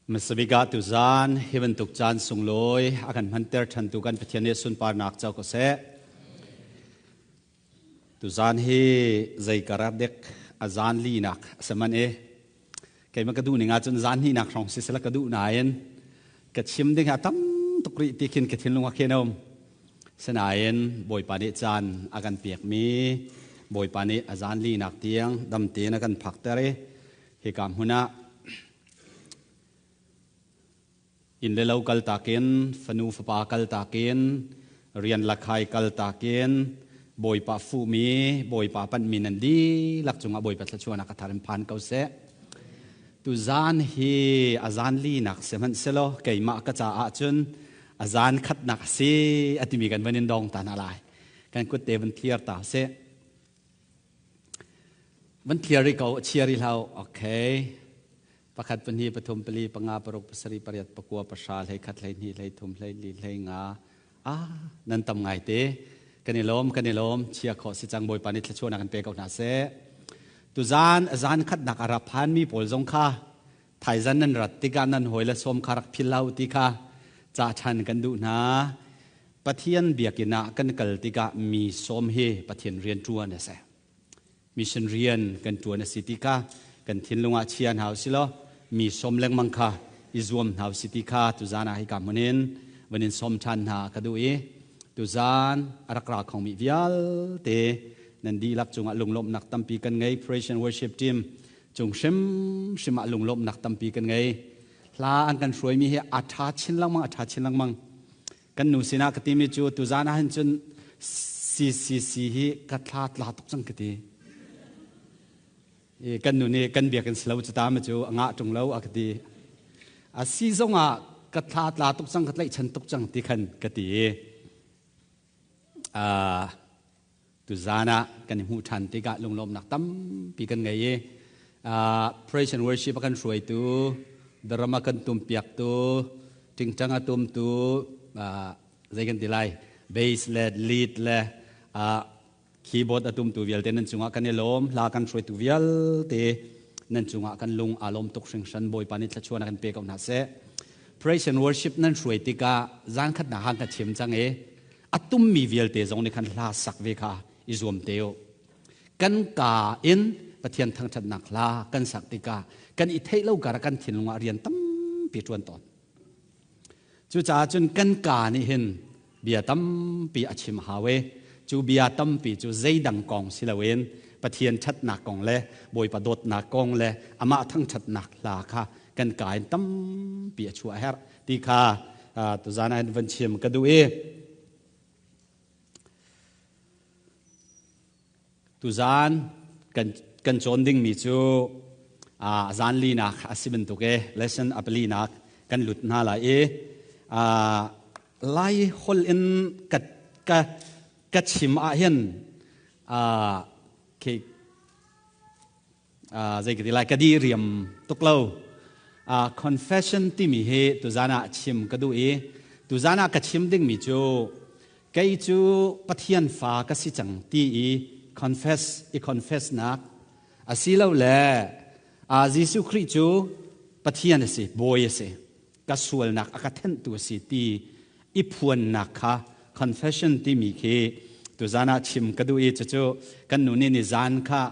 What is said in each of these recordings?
Hmasabik ah tuzaan hi bantuk caan sunglawi a kan hmanter ṭhantu kan Pathian nih sunparnak co ko seh. Tuzaan hi zei karar dek a zaan linak a si man i keimah ka duh ning ahcun zaan hnihnak hrawng si sela ka duh nain ka chim ding a tam tuk rih ti khin ka thinlung a khen um. Sinain Bawipa nih caan a kan pekmi Bawipa nih a zaan linak tiang dam tein a kan phakter i hika hmun ah inn le lo kaltak in fanu fapa kaltak in rian lakhai kaltak in Bawipa fuhmi Bawipa panhmi nan dihlak cungah Bawipa thluachuahnak a thar in phan ko seh. Tuzaan hi a zaan linak si hmanh selaw keimah ka caah cun a zaan khatnak a si a timi kan van in dong ta hna lai. Kan kut te van thliar ta seh. Van thliar rih ko, chia rih hlah. Okay. Pakhat, pahnih, pathum, pali, panga, paruk, pasarih, pariat, pakua, pahra, hlei khat, hlei hnih, hlei thum, hlei li, hlei nga. Ah, nan tam ngai te. Kan i lawm, kan i lawm. Chia khawh si cang Bawipa nih thluachuahnak in pe ko hna seh. Tuzaan a zan khatnak a ra phanmi pawl zong kha thaizan nan rat tikah nan hawi le sawm kha rak phil hlah u ti kha ca ṭhan kan duh hna. Pathian biakinn ah kan kal tikah mi sawm hi Pathian rian ṭuan a si. Mission rian kan ṭuan a si ti kha kan thinlung ah chia hna usih law mi sawm lengmang kha i zuam hna usih ti kha tuzaan ah hika hmun in van in sawm ṭhan hna ka duh i tuzaan a rak ra khomi vialte nan dihlak cungah lunglawmhnak tampi kan ngei. Praise and worship team cung hrimhrim ah lunglawmhnak tampi kan ngei. Hla an kan hruaimi hi a ṭha chin lengmang, a ṭha chin lengmang. Kan nu sinah ka timi cu tuzaan ah hin cun CCC hi ka thla tla tuk cang ka ti. I kan nu nih kan biakinn si lo cu ta ma cu a ngah ṭung lo a ka ti. A si zongah ka thla tla tuk cang, ka tlaihchan tuk cang ti khan ka ti i tuzaan ah kan i hmuh ṭhan tikah lunglawmhnak tampi kan ngei i praise and worship a kan hruaitu, drum a kan tumpiaktu, ṭingṭang a tumtu, zei kan ti lai, bass le lead le keyboard a tumtu vialte nan cungah kan i lawm. Hla kan hruaitu vialte nan cungah kan lung aa lawm tuk hringhran. Bawipa nih thluachuah na kan pe ko hna seh. Praise and worship nan hruai tikah zan khat na hang ka chim cang i a tummi vialte zong nih khan hla sak ve kha i zuam te u. Kan ka in Pathian thangṭhatnak hla kan sak tikah kan i theih lo kar kan thinlung ah rian tampi ṭuan tawn. Cucaah cun kan ka nih hin bia tampi a chim hau i cu bia tampi cu zeidang kong si loin Pathian ṭhatnak kong le Bawipa dawtnak kong le amah thangṭhatnak hla kha kan ka in tampi a chuah a herh ti kha tuzaan ah van chim ka duh i tuzaan kan kan cawn dingmi cu zan linak a si bantuk e lesson a palinak kan lut hna lai i Lai holh in ka ka ka chim ah hin khi zei ka ti lai ka di riam tuk lo. Confession timi hi tuzan ah chim ka duh i tuzan ah ka chim dingmi cu kei cu Pathian fa ka si cang ti i confess i confess nak asilole Jesuh Khrih cu Pathian a si, Bawi a si, ka sualnak a ka thenhtu a si ti i phuannak kha confession timi khi tuzan ah chim ka duh i cucu kan nu nih ni zan kha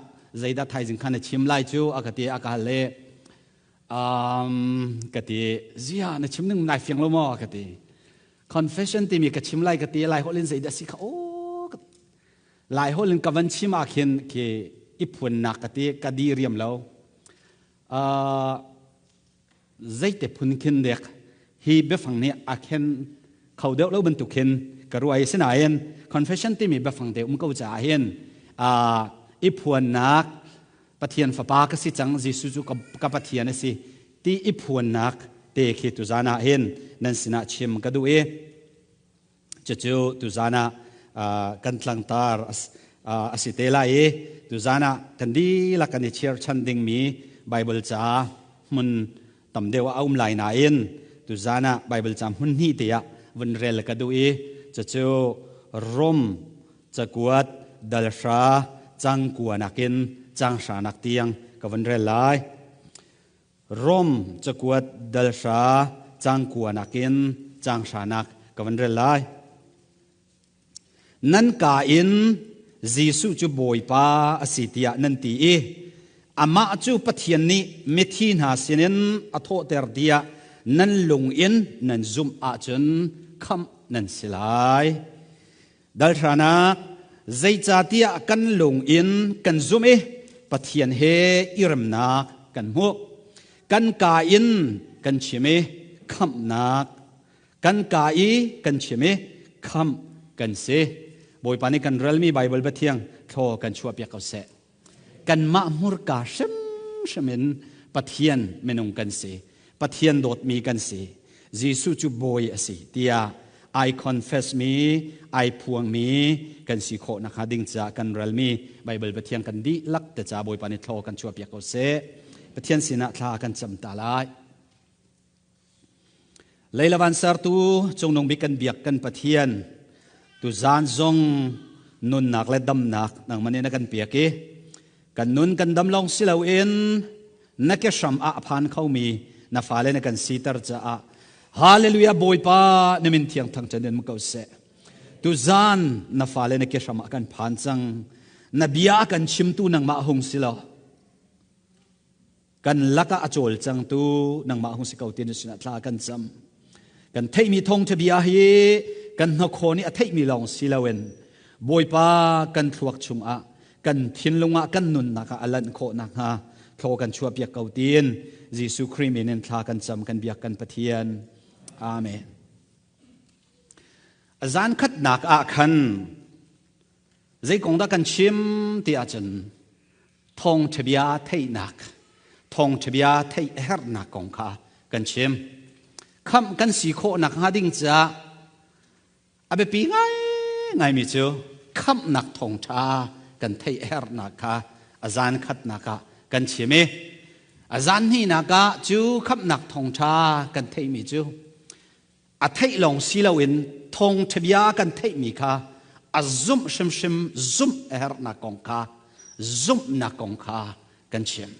zeidah thaizing khan na chim lai cu a ka ti a ka hal i ka ti zia na chim ning nai fiang lo maw a ka ti. Confession timi ka chim lai ka ti lai holh in zeidah si kha o lai holh in ka van chim ah khin khi i phuannak ka ti ka di riam lo. Zeite phun khin dek hi biafang nih a khen kho deuh lo bantuk khin ka ruai. Sinain confession timi biafang te um ko caah hin i phuannak, Pathian fapa ka si cang, Jesuh cu ka Pathian a si ti i phuannak te khi tuzan ah hin nan sinah chim ka duh i cucu tuzan ah kan tlangtar a si te lai i tuzan ah kan dihlak kan i chirchan dingmi Bible ca hmun tam deuh a um lai nain tuzan ah Bible ca hmun hnih te ah vun rel ka duh i cucu Rom cakuat dalhra cang kua nakin cang hra nak tiang ka vun rel lai. Rom cakuat dal hra cang kua nakin cang hranak ka van rel lai. Nan ka in Jesuh cu Bawipa a si tiah nan ti i amah cu Pathian nih mithi hna sinin a thawhter tiah nan lung in nan zumh ahcun khamh nan si lai. Dalhranak zeicahtiah kan lung in kan zumh i Pathian he i remnak kan hmuh. Kan ka in kan chim i khamhnak kan ka i kan chim i khamh kan si. Bawipa nih kan relmi Baibal Biathiang thlaw kan chuahpiak ko seh. Kanmah hmurka hrimhrim in Pathian minung kan si. Pathian dawtmi kan si. Jesuh cu bawi a si tiah ai confess mi, ai phuangmi kan si khawh nakhnga ding caah kan relmi Baibal Pathian kan dihlak te ca Bawipa nih thlaw kan chuahpiak ko seh. Pathian sinah thla kan cam ta lai. Leilavan sertu cungnung bik kan biak kan Pathian tuzaan zong nunnak le damnak nangmah nih na kan pek i kan nun kan dam lawng si loin na ke hram ah a phan khomi na fale na kan siter caah Hallelujah Bawipa na min thiang thang chan in ko seh tuzaan na fale na ke hram ah kan phan cang na bia kan chimtu nangmah hung si lo Kan lakah a cawlcangtu nangmah hung si ko ti na sinah thla kan cam. Kan theihmi thawngṭha bia hi kan hnakhaw nih a theihmi lawng si loin Bawipa kan thluak chungah kan thinlung ah kan nunnak ah a lanh khawh nakhnga thlaw kan chuahpiak ko tiin Jesuh Khrih min in thla kan cam kan biak kan Pathian. Amen. A zan khatnak ah khan zei kong dah kan chim ti ahcun thawngṭha bia theihnak thawngṭha bia theih a herhnak kong kha kan chim. Khamh kan si khawh nakhnga ding caah a biapi ngaingaimi cu khamhnak thawngṭha kan theih a herhnak kha a zan khatnak ah kan chim i a zan hnihnak ah cu khamhnak thawngṭha kan theihmi cu a theih lawng si loin thawngṭha bia kan theihmi kha a zumh hrimhrim zumh a herhnak kong kha zumhnak kong kha kan chim.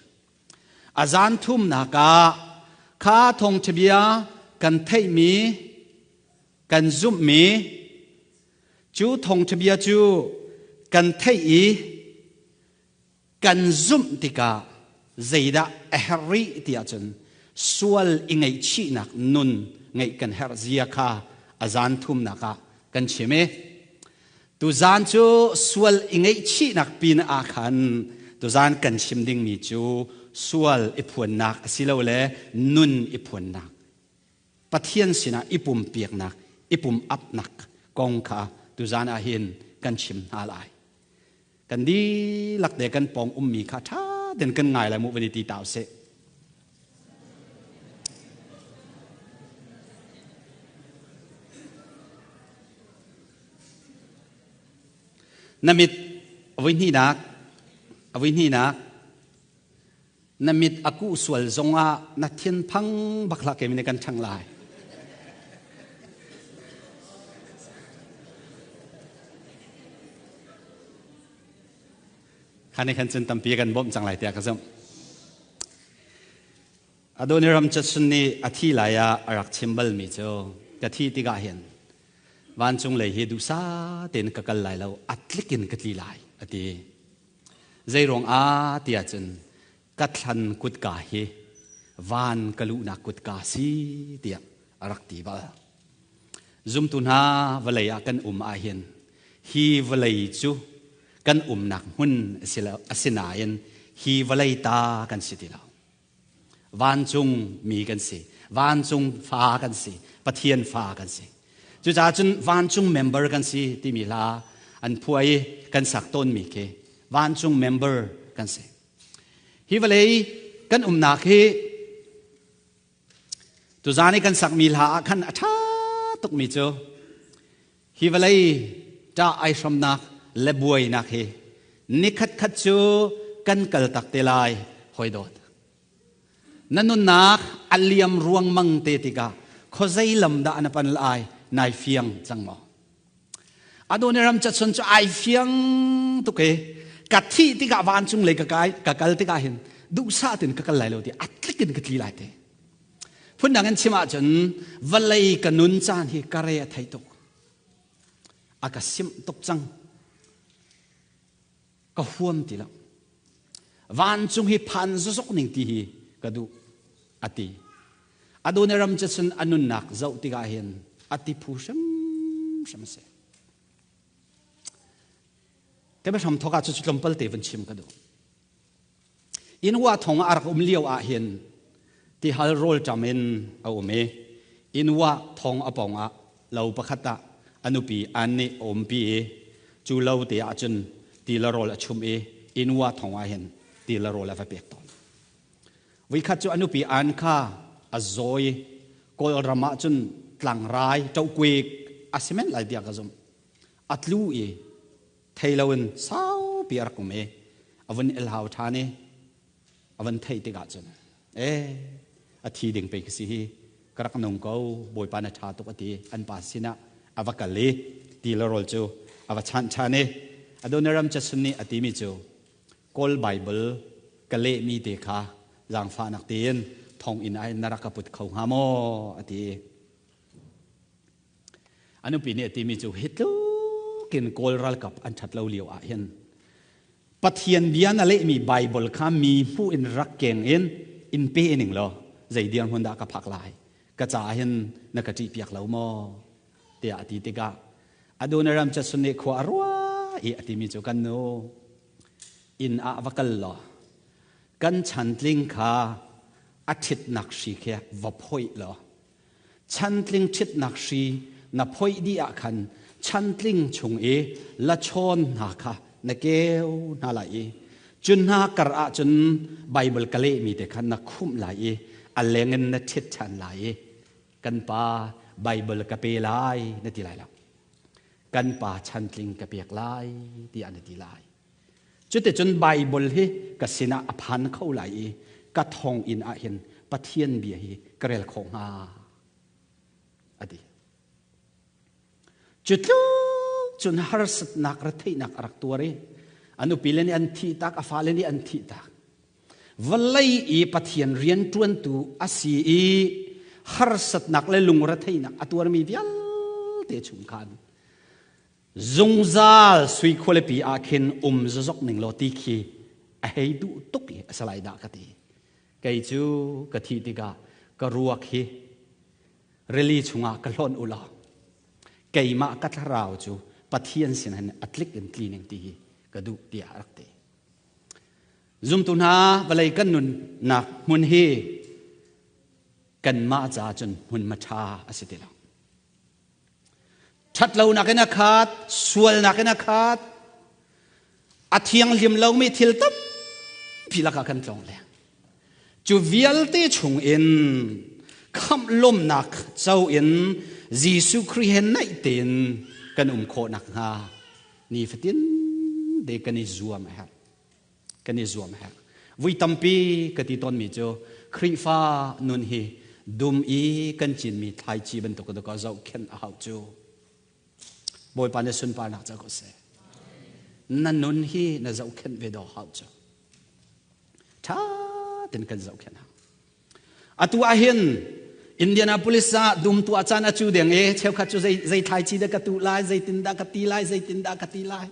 A zan thumnak ah kha thawngṭha bia kan theihmi kan zumhmi cu thawngṭha bia cu kan theih i kan zumh tikah zeidah a herh rih ti ahcun sual i ngaihchihnak nun ngeih kan herh zia kha a zan thumnak ah kan chim i tuzan cu sual i ngaihchihnak pin ah khan tuzan kan chim dingmi cu sual i phuannak asilole nun i phuannak Pathian sinah i pumpiaknak i pum apnak kong kha tuzan ah hin kan chim hna lai. Kan dihlak te kan pawng ummi kha ṭha tein kan ngai lai mu van i ti ta usih. Na mit a hnihnak a hnihnak na mit a kuh sual zongah na thinphang bak hlah kei nih kan ṭhang lai. Kha nih khan cun tampi kan bawmh cang lai tiah ka zumh. Adoniram Judson nih a thi lai ah a rak chim balmi cu ka thi tikah hin vancung lei hi duhsah tein ka kal lai lo a tlik in ka tli lai a ti. Zeiruang ah tiah cun ka thlan kutka hi van ka luhnak kutka si tiah a rak ti bal. Zumtu hna vawlei ah kan um ahhin hi vawlei cu kan umnak hmun a si nain hi vawlei ta kan si ti lo. Vancung mi kan si. Vancung fa kan si. Pathian fa kan si. Cucaah cun vancung member kan si timi hla an phuah i kan sak tawnmi khi vancung member kan si. Hi vawlei kan umnak hi tuzaan i kan sakmi hla ah khan a ṭha tukmi cu hi vawlei ṭah ai hramnak le buainak hi nikhat khat cu kan kal tak te lai hoi dawt. Na nunnak a liam ruangmang te tikah khuazei lam dah na pan lai nai fiang cang maw? Adoniram cachun cu ai fiang tuk i ka thih tikah vancung lei ka kai ka kal tikah hin Duhsah tin ka kal lai lo ti a tlik in ka tli lai te. Phundang in chim ahcun vawlei ka nun caan hi ka re a thei tuk. A ka simh tuk cang. Ka huam ti lo. Vancung hi phan zozok ning ti hi ka duh a ti. Adoniram cu cun a nunnak zoh tikah hin a ti phu hrimhrim a si. Ka biahram thawk ah cu tlawmpal te van chim ka duh. Inn wa thong a rak um lio ah hin tihal rawlṭam in a um i inn wa thong a pawng ah lo pakhat ah a nupi Ann nih a umpi i cu lo te ah cun ti le rawl a chumh i inn wa thong ah hin ti le rawl a va pek tawn. Voikhat cu a nupi Ann kha a zaw i Kawlram ah cun tlangrai ṭohkuik a si men lai tiah ka zumh. A tlu i thei loin saupi a rak um i a vun elhau ṭhan i a vun theih tikah cun ee a thi ding pei ka si hi ka rak nung ko bawipa na ṭha tuk a ti an pa sinah a va kal i ti le rawl cu a va chanh ṭhan i Adoniram Judson nih a timi cu Kawl Bible ka lehmi te kha zaangfahnak tein thonginn ah na rak ka put kho hnga maw a ti. A nupi nih a timi cu hi tlukin Kawl ralkap an ṭhat lo lio ah hin Pathian bia na lehmi Bible kha mi hmuh in rak keng in in pe ning law zei dirhmun dah ka phak lai ka caah hin na ka ṭihpiak lo maw tiah a ti tikah Adoniram Judson nih khua a ruah i a timi cu kan nu inn ah va kal law kan chantling kha a ṭhitnak hri khi va phoih law Chantling ṭhitnak hri na phoih dih ah khan chantling chung i lachawn hna kha na keu hna lai i cu hna kar ah cun Baibal ka lehmi te kha na khumh lai i a leng in na ṭhit ṭhan lai i kan pa Baibal ka pe lai na ti lai lo. Kan pa chantling ka pek lai tiah na ti lai. Cuticun Baibal hi ka sinah a phan kho lai i ka thonginn ah hin Pathian bia hi ka rel khawh hnga a ti. Cu tluk cun harsatnak retheihnak a rak tuar i a nupi le nih an thih tak, a fale nih an thih tak. Vawlei i Pathian rianṭuantu a si i harsatnak le lungretheihnak a tuarmi vialte chung khan Zungzal sui khualipi ah khin um zazok ning law ti khi a hei duh tuk i a si lai dah ka ti. Kei cu ka thih tikah ka ruak hi rili chungah ka hlonh u law keimah ka thlarau cu Pathian sin hin a tlik in tli ning ti hi ka duh tiah a rak ti. Zumtu hna vawlei kan nunnak hmun hi kanmah caah cun hmunhma ṭha a si ti lo. Ṭhatlonak in a khat, sualnak in a khat, a thianghlim lomi thil tampi lakah kan tlawng leng. Cu vialte chung in khamh lawmnak co in Jesuh Khrih he naih tein kan um khawh nakhnga nifatin te kan i zuam a herh. Kan i zuam a herh. Vui tampi ka ti tawnmi cu Khrihfa nun hi dum i kan cinmi thlaici bantuk ka zohkhenh a hau cu. Bawipa nih sunparnak ca ko seh. Na nun hi na zohkhenh ve dawh hau cu. Ṭha ten kan zohkhenh hau. Atu ah hin Indianapolis ah dum tuah caan a cu deng i cheukhat cu zei zei thlaici dah ka tuh lai, zeitin dah ka ti lai, zeitin dah ka ti lai.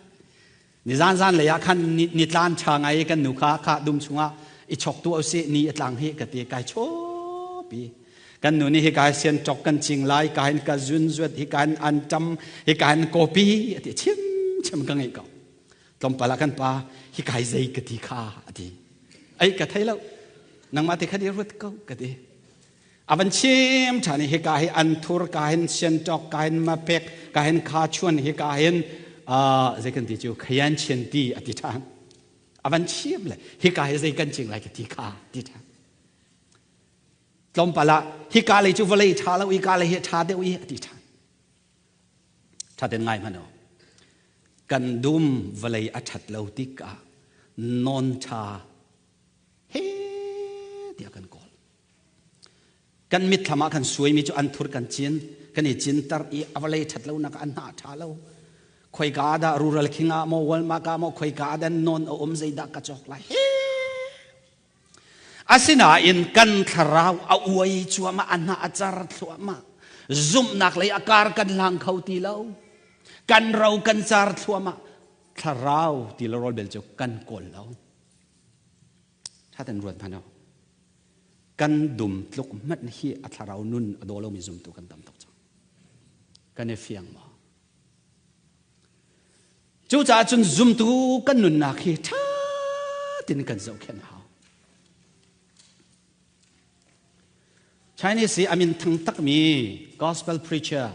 Nizan zan lei ah khan nitlan ṭha ngai kan nu kha kha dum chungah i chok tu usih ni a tlang hi ka ti kai chawpi. Kan nu nih hika sian ṭok kan cing lai, ka hin ka zun zuat, hika hin an ṭam, hika hin kopi a ti chim chim ka ngeih ko. Tlawmpal ah kan pa hika hi zei ka ti kha a ti. Ei ka thei lo. Nangmah te kha di ruat ko ka ti. A van chim ṭhan i hika hi anthur, ka hin sianṭok, ka hin mapek, ka hin khachuan, hika hin zei kan ti cu khayan chian ti a ti ṭhan. A van chim le hika hi zei kan cing lai ka ti kha ti ṭhan. Tlawmpal ah hika lei cu vawlei ṭha lo, hika lei hi ṭha deuh i a ti ṭhan. Ṭha ten ngai hmanh u. Kan dum vawlei a ṭhat lo tikah non ṭha he tiah kan kawl. Kan mitthlam ah kan suaimi cu anthur kan cin, kan i cinter i a vawlei ṭhat lonak an hnah ṭha lo. Khoika ah dah rural king ah maw Walmart ah maw khoika ah dah non a um zeidah ka cawk lai. Asinain kan thlarau a uai cuahmah, a hnah a car thluahmah. Zumhnak lei a kar kan hlang kho ti lo. Kan ro kan car thluahmah. Thlarau ti le rawl bel cu kan kawl lo. Thatan ruat hmanh Kan dum tluk hmanh hi a thlarau nun a daw lomi zumtu kan tam tuk cang. Kan i fiang maw? Cucaah cun zumtu kan nunnak hi ṭha tein kan zohkhenh a hau. Chinese i a min thang takmi gospel preacher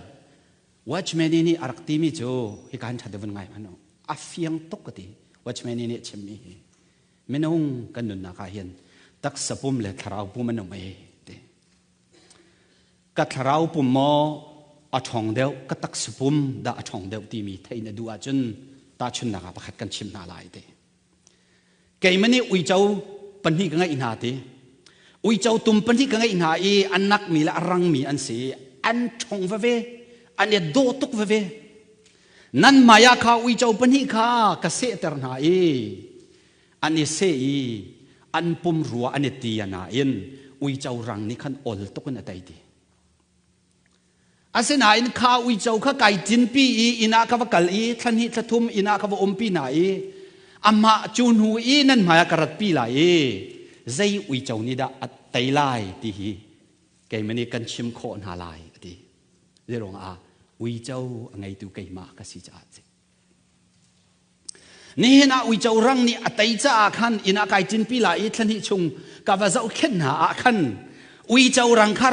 Watchman nih a rak timi cu hika hin ṭha deuh vun ngai hmanh u. A fiang tuk ka ti. Watchman nih a chimmi hi minung kan nunnak ah hin taksa pum le thlarau pum an um e ti. Ka thlarau pum maw a ṭhawng deuh, ka taksa pum dah a ṭhawng deuh timi theih na duh ahcun tahchunhnak ah pakhat kan chim hna lai ti. Keimah nih uico pahnih ka ngeih hna ti. Uico tum pahnih ka ngeih hna i a nakmi le a rangmi an si i an ṭhawng veve, an i dawh tuk veve. Nan hmai ah kha uico pahnih kha ka sehter hna i an i seh i an pumrua an i ti nain uico rang nih khan ol tuk in a tei ti. Asinain kha uico kha kai cinpi i inn ah ka va kal i thla hnih thla thum inn ah ka va umpi hna i amah cu hnu i nan hmai ah ka ratpi lai i zei uico nih dah a tei lai ti hi keimah nih kan chim khawh hna lai a ti. Zeiruang ah uico a ngeitu keimah ka si caah a si. Nihin ah uico rang nih a tei caah khan inn ah kai cinpi lai i thla hnih chung ka va zohkhenh hna ah khan uico rang kha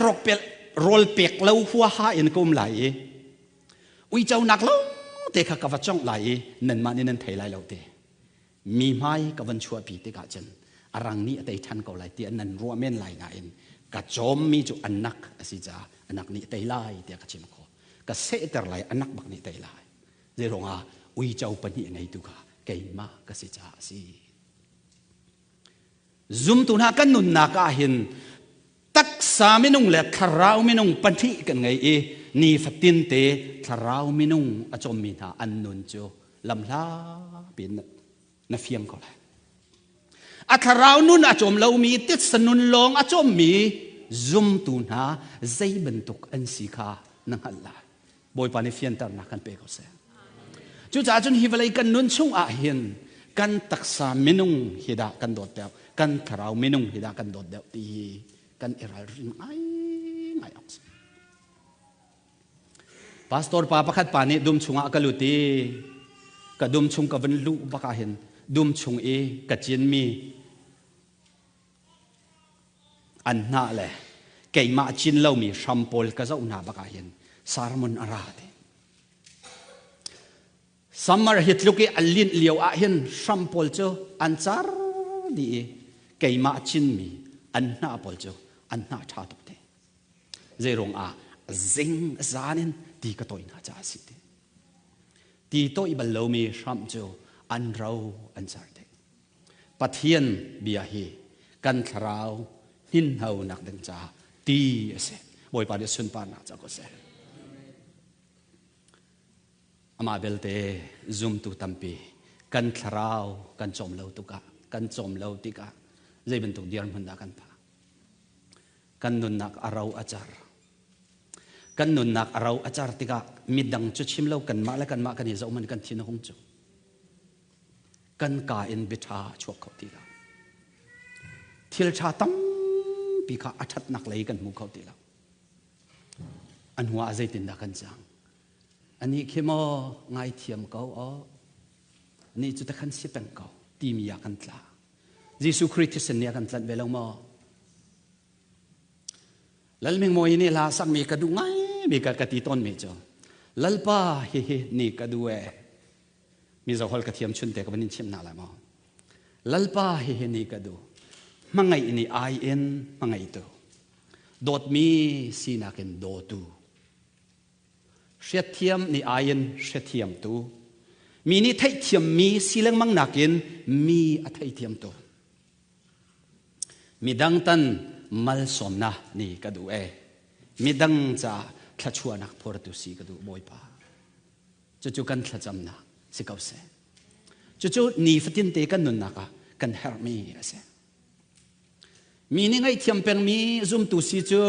rawl pek lo huaha in ka um lai i uico nak lo te kha ka va congh lai i nanmah nih nan thei lai lo te. Mi hmai ka van chuahpi tikah cun a rang nih a tei ṭhan ko lai tiah nan ruah men lai nain ka cawmmi cu anak a si caah anak nih a tei lai tiah ka chim khawh. Ka sehter lai anak bak nih a tei lai. Zeiruangah uico pahnih a ngeitu kha keimah ka si caah a si. Zumtu hna kan nunnak ah hin taksa minung le thlarau minung pahnih kan ngei i nifatin te thlarau minung a cawmmi hna an nun cu lamhla piin na fiang ko lai. A thlarau nun a cawm lomi titsa nun lawng a cawmmi zumtu hna zei bantuk an si kha na hngalh lai. Bawipa nih fianternak kan pe ko seh. Cucaah cun hi vawlei kan nun chung ah hin kan taksa minung hi dah kan dawt deuh, kan thlarau minung hi dah kan dawt deuh ti hi kan i ralrin ngai ngai awk si. Pastor pa pakhat pa nih dum chungah ka lut i ka dum chung ka vun luh bak ah hin dum chung i ka cinmi an hnah le keimah cin lomi hram pawl ka zoh hna bak ah hin sermon a ra ti. Summer hi tluk i a linh lio ah hin hram pawl cu an car dih i keimah cinmi an hnah pawl cu an hnah ṭha tuk te. Zeiruang ah zing zan in ti ka tawih hna caah a si ti. Ti tawih bal lomi hram cu an ro an car te. Pathian bia hi kan thlarau hninhno nak ding caah ti a si. Bawipa nih sunparnak ca ko seh. Amah belte zumtu tampi kan thlarau kan cawm lo tukah kan cawm lo tikah zei bantuk dirhmun dah kan phak. Kan nunnak a ro a car. Kan nunnak a ro a car tikah midang cu chim lo kanmah le kanmah kan i zoh man kan thin a hung cu. Kan ka in biaṭha a chuak kho ti lo. Thil ṭha tampi kha a ṭhatnak lei kan hmu kho ti lo. A hnu ah zeitindah kan cang? Anih khi maw ngaithiam ko aw. Anih cu takhan si peng ko timi ah kan tla. Jesuh Khrih thisen nih a kan tlanh ve lo maw? Lalming mawi nih hla sakmi ka duh ngai mi ka ka ti tawn mi cu Lalpa hihi ni ka duh e Mizo hol ka thiam chun te ka van in chim hna lai maw Lalpa hihi ni ka duh hmangaih ni ai in hmangaihtu dawtmi sinak in dawtu Hriatthiam nih ai in hriathiamtu. Mi nih theihthiammi si lengmang nakin mi a theithiamtu. Midang tan malsawmnak ni ka duh e. Midang caah thluachuahnak phortu si ka duh Bawipa. Cucu kan thlacamnak si ko seh. Cucu nifatin te kan nunnak ah kan herhmi a si. Mi nih ngaihthiam pengmi zumtu si cu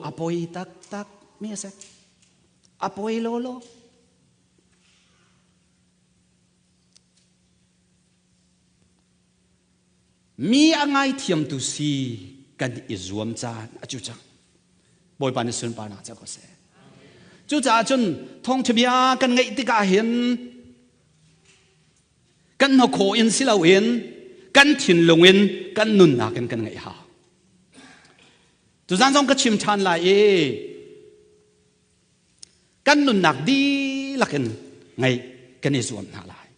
a poi taktak mi a si. A poi lawlaw. Mi a ngaithiamtu si kan i zuam caan a cu cang. Bawipa nih sunparnak ca ko seh. Cucaah cun thawngṭha kan ngeih tikah hin kan hnakhaw in si loin kan thinlung in kan nunnak in kan ngeih hau. Tuzan zong ka chim ṭhan lai i kan nunnak dihlak in ngaih kan i zuam hna lai.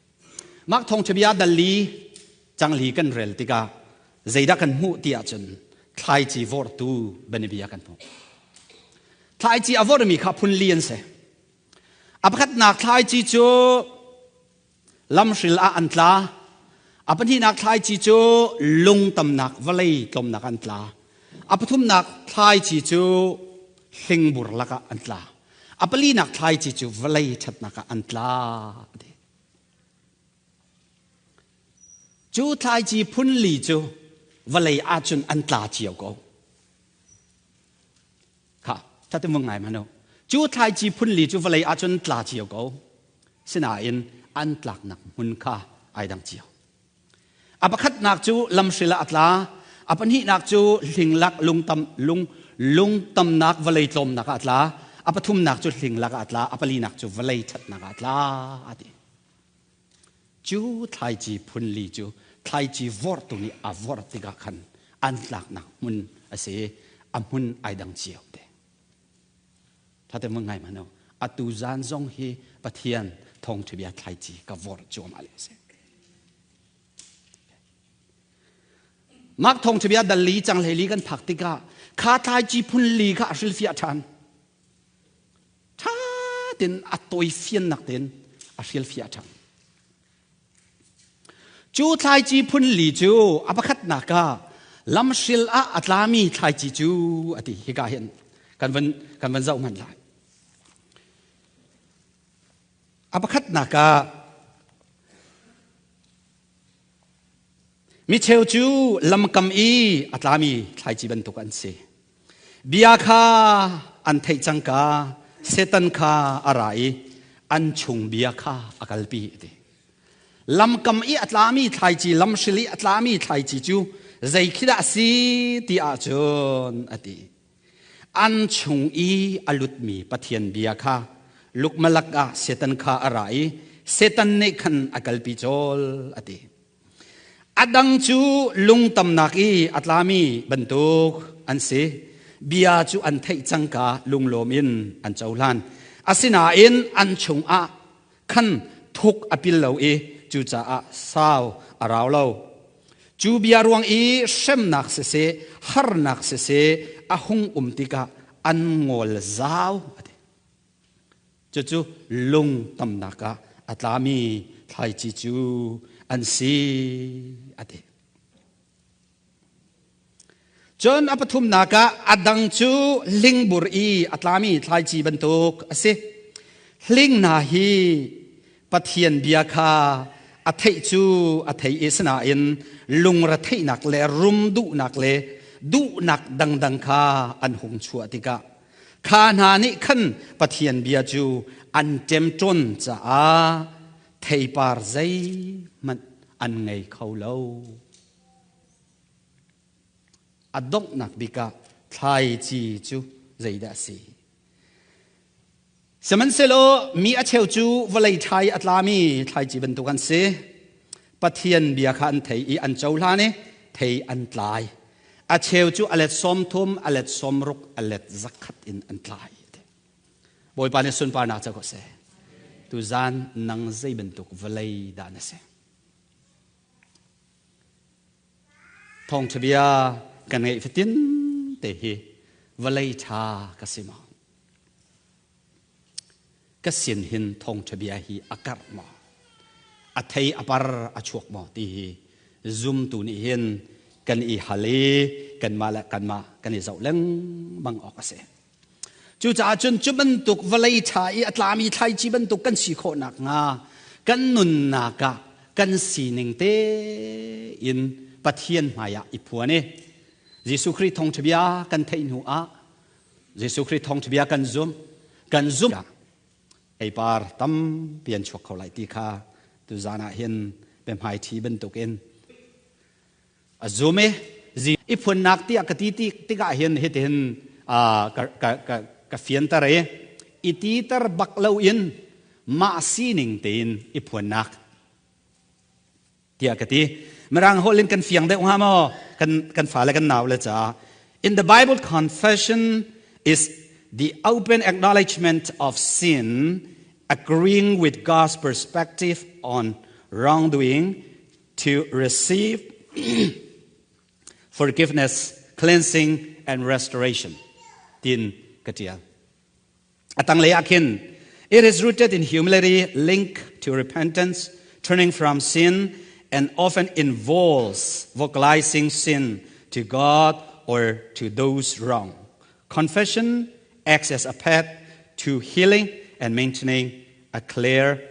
Mark thawngṭhabia dal li cangli kan rel tikah zeidah kan hmuh ti ahcun thlaici vortu bianabia kan hmuh. Thlaici a vormi kha phun li an si. A pakhatnak thlaici cu lamhril ah an tla. A pahnihnak thlaici cu lung tamnak vawlei tlawmnak an tla. A pathumnak thlaici cu hlingbur lakah an tla. A palinak thlaici cu vawlei ṭhatnak ah an tla. Cu thlaici phun li cu vawlei ahcun an tla cio ko. Kha, thatim vung ngai hmanh u. Cu thlaici phun li cu vawlei ahcun tla cio ko. Sinain an tlaknak hmun kha ai dang cio. A pakhatnak cu lamhril ah a tla. A pahnihnak cu hlinglak lungtam lung lungtamnak vawlei tlawmnak ah a tla. A pathumnak cu hlinglak ah a tla. A palinak cu vawlei ṭhatnak ah a tla a ti. Cu thlaici phun li cu thlaici vorhtu nih a vorh tikah khan an tlaknak hmun a si i a hmun ai dang cio te. Thate mun ngai mano. Atu zan zong hi Pathian thawngṭha thlaici ka vorh cuahmah le a si. Mark thawngṭha dal li cang hlei li kan phak tikah kha thlaici phun li kha a hrilhfiah ṭhan. Ṭha tein a tawifiannak tein a hrilhfiah ṭhan. Cu thlaici phun li cu a pakhatnak ah lamhril ah a tlami thlaici cu a ti. Hika hin kan van, kan van zoh hmanh lai. A pakhatnak ah micheu cu lamkam i a tlami thlaici bantuk an si. Bia kha an theih cangka Satan kha a ra i an chung bia kha a kalpi a ti. Lamkam i a tlami thlaici, lamhril i a tlami thlaici cu zei khi dah a si ti ahcun a ti. An chung i a lutmi Pathian bia kha lukmalak ah Satan kha a ra i Satan nih khan a kalpi cawl a ti. A dang cu lungtamnak i a tlami bantuk an si. Bia cu an theih cangka lunglawm in an cohlan. Asinain an chungah khan thuk a pil lo i cucaah sau a rau lo. Cu bia ruang i hremnak siseh, harnak siseh a hung um tikah an ngol zau a ti. Cucu lung tamnak ah a tlami thlaici cu an si a ti. Cun a pathumnak ah a dang cu hlingbur i a tlami thlaici bantuk a si. Hling hna hi Pathian bia kha a theih cu a thei i sinain lungretheihnak le rum duhnak le duhnak dangdang kha an hung chuah tikah kha hna nih khan Pathian bia cu an ṭemṭawn caah theipar zeihmanh an ngei kho lo. A donghnak bik ah thlaici cu zeidah a si? Sihmanhsehlaw mi a cheu cu vawlei ṭha i a tlami thlaici bantuk an si. Pathian bia kha an thei i an cohlan i thei an tlai. A cheu cu a let 30, a let 60, a let 100 in an tlai. Bawipa nih sunparnak co ko seh. Tuzan nang zei bantuk vawlei dah na si? Thawngṭha bia kan ngeih fatin te hi vawlei ṭha ka si maw? Ka sin hin thawngṭha bia hi a karh maw? A thei a par a chuak maw ti hi zumtu nih hin kan i hal i kanmah le kanmah kan i zoh lengmang awk a si. Cucaah cun cu bantuk vawlei ṭha i a tlami thlaici bantuk kan si khawh nakhnga kan nunnak ah kan sining tein Pathian hmaiah i phuan i. Jesuh Khrih thawngṭha bia kan theih hnu ah Jesuh Khrih thawngṭha bia kan zum kan zum eipar tampi an chuak kho lai ti kha tuzan ah hin biahmai ṭhi bantukin a zum i i phunnak tiah ka ti tikah hin hitihin ka, ka, ka, ka fianter i i titer bak loin mah sining tein i phuannak tiah ka ti. Mirang holh in kan fiang deuh hnga maw? Kan, kan fale kan nau le caah. In the Bible, confession is the open acknowledgement of sin, agreeing with God's perspective on wrongdoing to receive forgiveness, cleansing, and restoration. Tin ka tial. Atanglei ah khin it is rooted in humility linked to repentance, turning from sin, and often involves vocalizing sin to God or to those wrong. Confession acts as a path to healing and maintaining a clear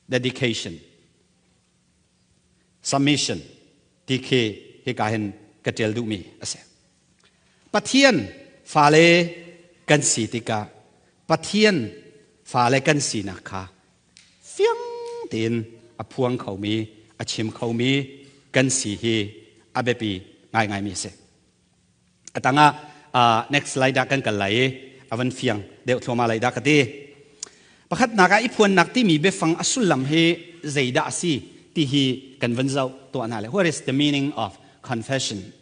dedication. Submission ti khi hika hin ka ṭial duhmi a si. Pathian fale kan si tikah Pathian fale kan sinak kha fiang tein a phuang khomi, a chim khomi kan si hi a biapi ngaingaimi a si. A tangah next slide ah kan kal lai i a van fiang deuh thluahmah lai dah ka ti. Pakhatnak ah i phuannak timi biafang a sullam hi zeidah a si ti hi kan van zoh tuah hna le what is the meaning of confession?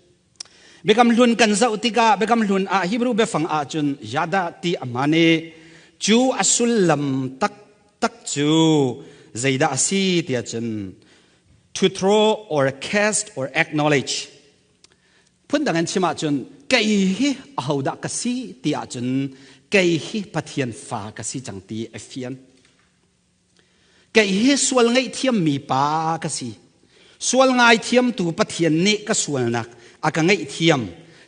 Biakam hlun kan zoh tikah Biakam hlun ah Hebrew biafang ahcun yada ti a hman i cu a sullam taktak cu zeidah a si tiah cun to throw or cast or acknowledge Phundang in chim ahcun kei hi ahodah ka si ti ahcun kei hi Pathian fa ka si cang ti a fian. Kei hi sual ngaihthiammi pa ka si. Sual ngaithiamtu Pathian nih ka sualnak a ka ngaihthiam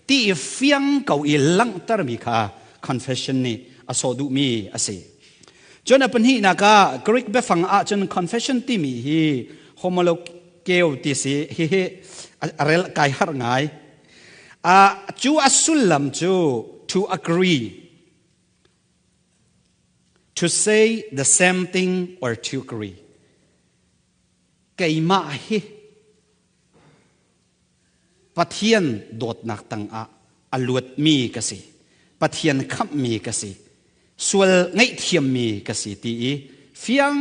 ti i fiang ko i langhtermi kha confession nih a sawh duhmi a si. Cun a pahnihnak ah Greek biafang ahcun confession timi hi homolog keu ti si hihi a rel kai har ngai cu a sullam cu to agree to say the same thing or to agree keimah hi Pathian dawtnak tangah a luatmi ka si Pathian khamhmi ka si sual ngaihthiammi ka si ti i fiang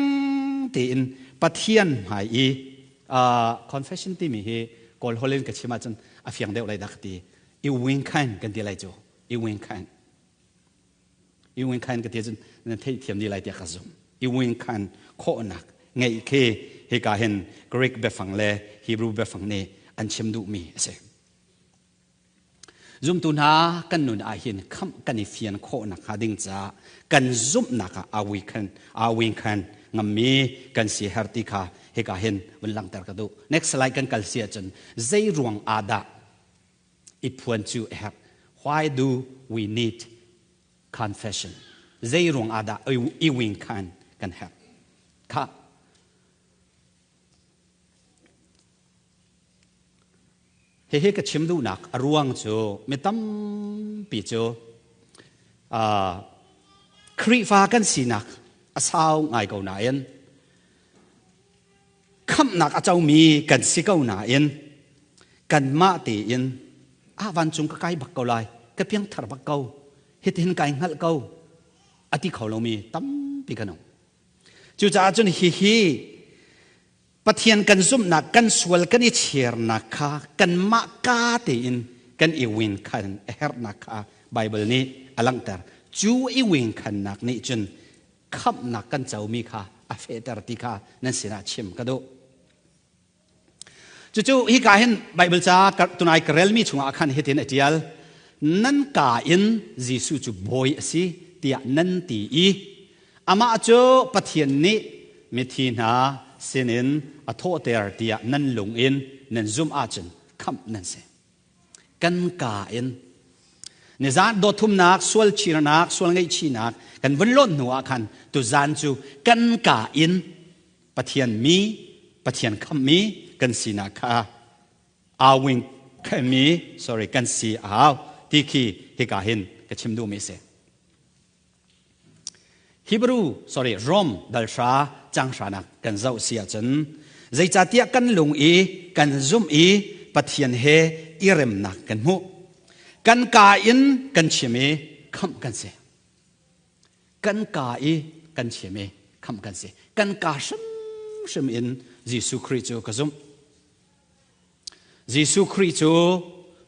tein Pathian hmai i confession timi hi Kawl holh in ka chim ahcun a fiang deuh lai dah ka ti i wing khan kan ti lai cu i wing khan i wing khan ka ti cun nan theihthiam dih lai tiah ka zumh i wing khan khawhnak ngeih khi hika hin Greek biafang le Hebrew biafang nih an chim duhmi a si. Zumtu hna kan nun ah hin khamh kan i fian khawh nakhnga ding caah kan zumhnak ah aa wing khan ngammi kan si her ti kha hika hin vun langhter ka duh. Next slide kan kal si ahcun zei ruang ah dah i phuan cu a herh? Why do we need confession? Zei ruang ah dah i wing khan kan herh? Kha Hihi ka chim duhnak a ruang cu mi tampi cu Khrihfa kan sinak a sau ngai ko nain khamhnak a comi kan si ko nain kanmah tein ah vancung ka kai bak ko lai ka piangthar bak ko hitihin kai hngalh ko a ti kho lomi tampi kan um cucaah cun hihi Pathian kan zumhnak kan sual kan i chirnak kha kanmah ka tein kan i win khan a herhnak kha Baibal nih a langhter. Cu i win khannak nih cun khamhnak kan comi kha a fehter ti kha nan sinah chim ka duh. Cucu hika hin Baibal ca tunai ka relmi chungah khan hitin a ṭial nan ka in Jesuh cu bawi a si tiah nan ti i Amah cu Pathian nih mithi hna sinin a thawhter tiah nan lung in nan zumh ahcun khamh nan si. Kan kaa in nizan dawthumnak, sual chirnak, sual ngaihchihnak kan vun lawnh hnu ah khan tuzan cu kan kaa in Pathian mi Pathian khammi kan sinak kha awing mi sorry kan si a hau ti khi hika hin ka chim duhmi si. Hebrew sorry Rom dalhra canghranak kan zoh si ahcun zeicahtiah kan lung i kan zumh i Pathian he i remnak kan hmuh. Kan ka in kan chim i khamh kan si. Kan ka i kan chim i khamh kan si. Kan ka hrimhrim in Jesuh Khrih cu ka zumh. Jesuh Khrih cu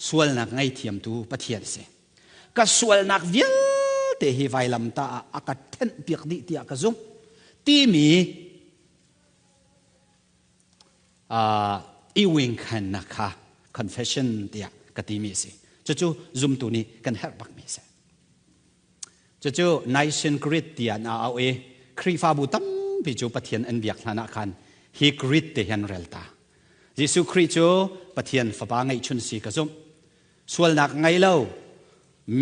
sualnak ngaithiamtu Pathian a si. Ka sualnak vialte hi vailamtah ah a ka thenhpiak dih tiah ka zumh timi i wingkhannak kha confession tiah ka timi a si. Cucu zumtu nih kan herh bakmi a si. Cucu Nicene Creed tiah an au i Khrihfabu tampi cu Pathian an biak hlan ah khan hi creed te hi an rel ta. Jesuh Khrih cu Pathian Fapa ngeihchun si ka zumh. Sualnak ngei lo,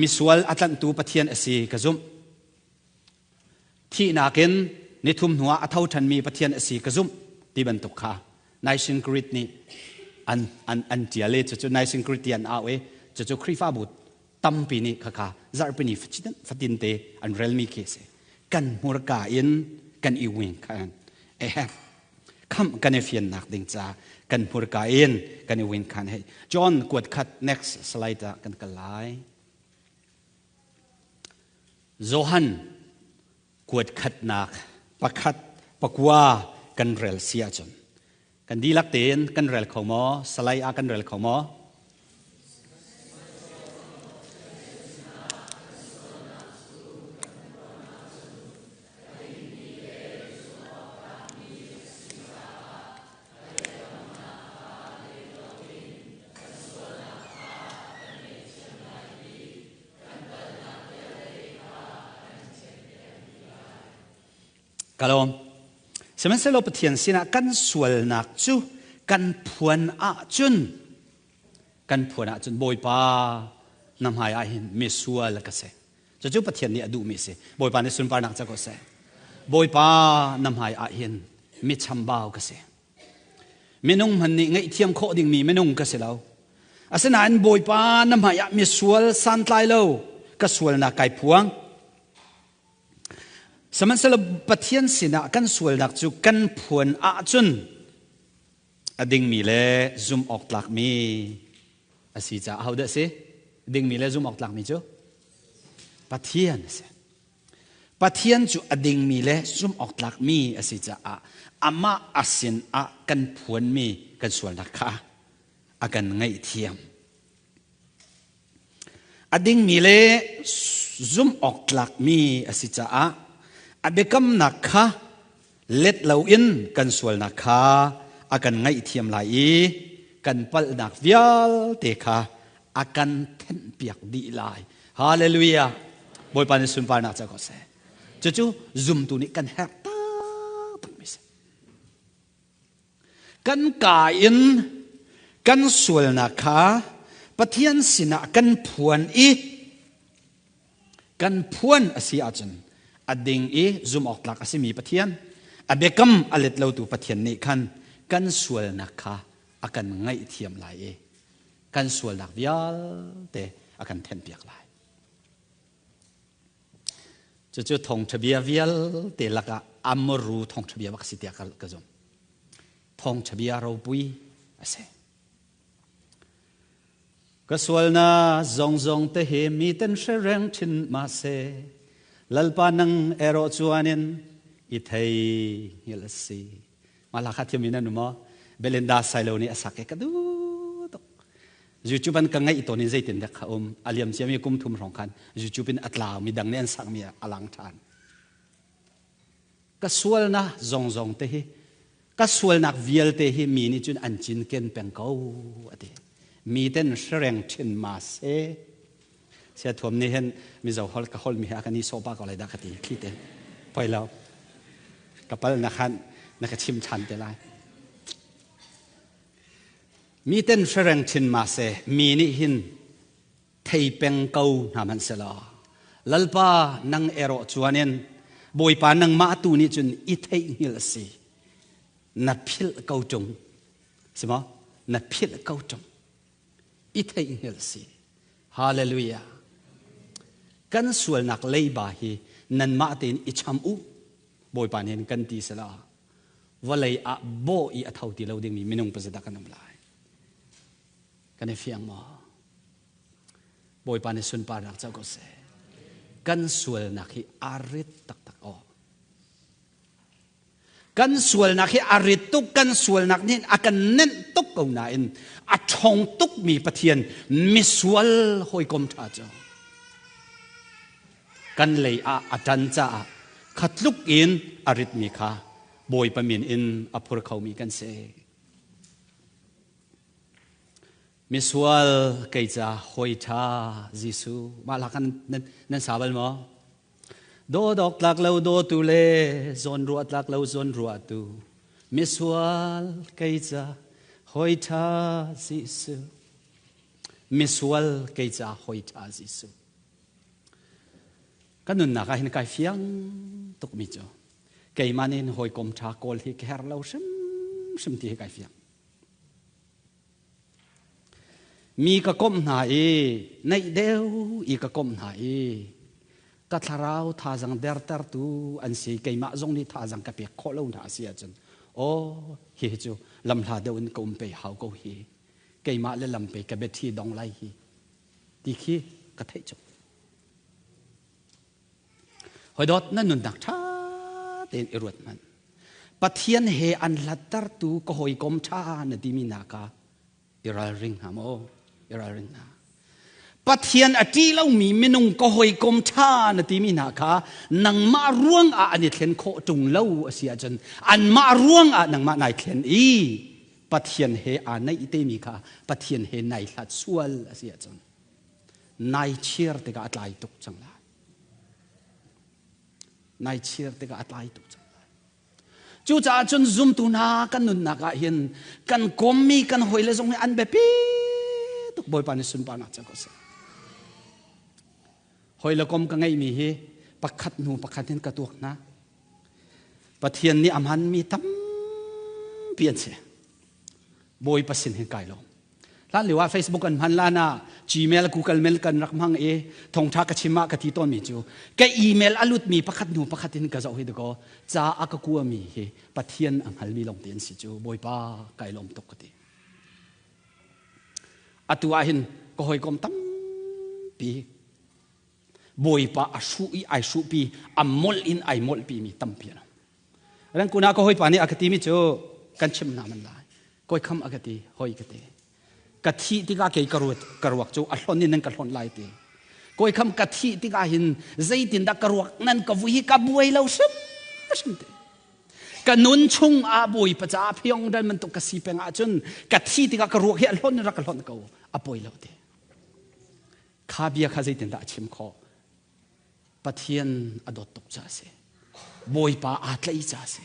misual a tlanhtu Pathian a si ka zumh. Thihnak in nithum hnuah a tho ṭhanmi Pathian a si ka zumh ti bantuk kha Nicene Creed nih an, an, an ṭial i cucu Nicene Creed ti an au i cucu Khrihfabu tampi nih khakha zarhpini fatin te an relmi khi a si. Kan hmurka in kan i wing khan eh khamh kan i fiannak ding ca kan hmurka in kan i win khan hei John kuat khat next slide ah kan kal lai. Johan kuat khatnak pakhat pakua kan rel si ahcun kan dihlak tein kan rel kho maw salai ah kan rel kho maw Ka lawm. Sihmanhsehlaw Pathian sinah kan sualnak cu kan phuan ahcun kan phuan ahcun Bawipa na hmai ah hin misual ka si. Cucu Pathian nih a duhmi a si. Bawipa nih sunparnak ca ko seh. Bawipa na hmai ah hin mi chambau ka si. Minung hman nih ngaihthiam khawh dingmi minung ka si lo. Asinain Bawipa na hmai ah misual santlai lo ka sualnak kai phuang. Sihmanhsehlaw Pathian sinah kan sualnak cu kan phuan ahcun a dingmi le zumh awk tlakmi a si caah ahodah a si? Dingmi le zumh awk tlakmi cu Pathian a si. Pathian cu a dingmi le zumh awk tlakmi a si caah amah a sin ah kan phuanmi kan sualnak kha a kan ngaihthiam. A dingmi le zumh awk tlakmi a si caah a biakamnak kha let loin kan sualnak kha a kan ngaihthiam lai i kan palhnak vialte kha a kan thenhpiak dih lai. Hallelujah! Bawipa nih sunparnak ca ko seh. Cucu zumtu nih kan herh taktakmi si. Kan ka in kan sualnak kha Pathian sinah kan phuan i kan phuan a si ahcun a ding i zumhawktlak a simi Pathian a biakam a let lotu Pathian nih khan kan sualnak kha a kan ngaihthiam lai i kan sualnak vialte a kan thenhpiak lai. Cucu thawngṭha bia vialte lakah amru thawngṭha bia bak si tiah ka zumh. Thawngṭha bia ropui a si. Ka sualnak zongzong te hi mi ten hre reng thin ma se Lalpa nang erawh chuanin i thei ngil a si. Mah hla kha thiam in an um maw? Belinda Sailo nih a sak i ka duh tuk. YouTube an ka ngaih tawn in zeitin dek kha um. A liam ciami kum thum hrawng khan YouTube in a tlau mi dang nih an sakmi a lang ṭhan. Ka sualnak zongzong te hi ka sualnak vialte hi mi nih cun an cinken peng ko a ti. Mi ten hrereng ṭhin ma se. Sia thuam nih hin Mizo hol ka hol mi he a kan i sawh pa ko lai dah ka ti thli te. Poi lo. Ka pal na khan na ka chim ṭhan te lai. Mi ten hrereng ṭhin ma se mi nih hin thei peng ko hna hmanh selaw Lalpa nang erawh chuanin Bawipa nangmah tu nih cun i theihngilh a si. Na philh ko ṭung. Si maw? Na philh ko ṭung. I theihhngelh si. Hallelujah. Kan sualnak leiba hi nanmah tein i cham u. Bawipa nih kan ti sela. Vawlei ah bawh i a tho ti lo dingmi minung pazedah kan um lai. Kan i fiang maw? Bawipa nih sunparnak co ko seh. Kan sualnak hi a rit taktak aw. Kan sualnak hi a rit tuk, kan sualnak nih a kan nenh tuk ko nain a ṭhawng tukmi Pathian misual hawikom ṭha cu kan lei ah a ṭan caah kha tluk in a ritmi kha Bawipa min in a phur khomi kan si. Misual kei ca hawi ṭha Jesuh mah hla khan nan sa bal maw? Dawdawk tlak lo dawtu le zawnruah tlak lo zawnruahtu misual kei ca hawi ṭha Jesuh. Misual kei ca hawi ṭha Jesuh. Kan nunnak ah hin kai fiang tukmi cu keimah nih hawikom ṭha kawl hi ka herh lo hrimhrim ti hi kai fiang. Mi ka komh hna i naih deuh i ka komh hna i ka thlarau thazang dertertu an si, keimah zong nih thazang ka pek khawh lo hna a si ahcun aw hihi cu lamhla deuh in ka um pe hau ko hi, keimah le lam pe ka biathi dong lai hi ti khi ka theih cu. Hawidawt na nunnak ṭha tein i ruat hmanh. Pathian he an hlattertu ka hawikom ṭha na timi hna kha i ralring hna maw? I ralring hna. Pathian a ṭih lomi minung ka hawikom ṭha na timi hna kha nangmah ruang ah an i thlen khawh ṭung lo a si ahcun anmah ruang ah nangmah nai thlen i Pathian he aa naih temi kha Pathian he nai hlat sual a si ahcun nai chir tikah a tlai tuk cang lai. Nai chir tikah a tlai tuk cang lai. Cucaah cun zumtu hna kan nunnak ah hin kan kommi kan hawile zong hi an biapi tuk. Bawipa nih sunparnak cang ko seh. Hawile kom ka ngeihmi hi pakhat hnu pakhat in ka tuak hna. Pathian nih a hmanmi tampi an si. Bawipa sin hin kai lawm. Hlan lio ah Facebook an hman lan ah Gmail, Google Mail kan rak hmang i thongtha ka chim ah ka ti tawnmi cu ka email a lutmi pakhat hnu pakhat in ka zoh hi dakaw ca a ka kuami hi Pathian a hngalmi lawng te an si cu Bawipa kai lawm tuk ka ti. Atu ah hin ka hawikom tampi Bawipa a hruh i ai hruhpi a molh in ai molhpi mi tampi an um. Rangkun ah ka hawipa nih a ka timi cu kan chim hna man lai. Kawi kham a ka ti, hoi ka ti. Ka thih tikah kei ka ruat ka ruak cu a hlon in nan ka hlon lai ti. Kawi kham ka thih tikah hin zeitindah ka ruak nan ka vui hi ka buai lo hrim hrim ti. Ka nun chung ah Bawipa caah phiong dan bantuk ka si peng ahcun ka thi tikah ka ruak hi a hlon in rak ka hlonh ko a poi lo ti. Kha bia kha zeitindah a chim khawh? Pathian a dawt tuk caah a si. Bawipa aa tlaih caah a si.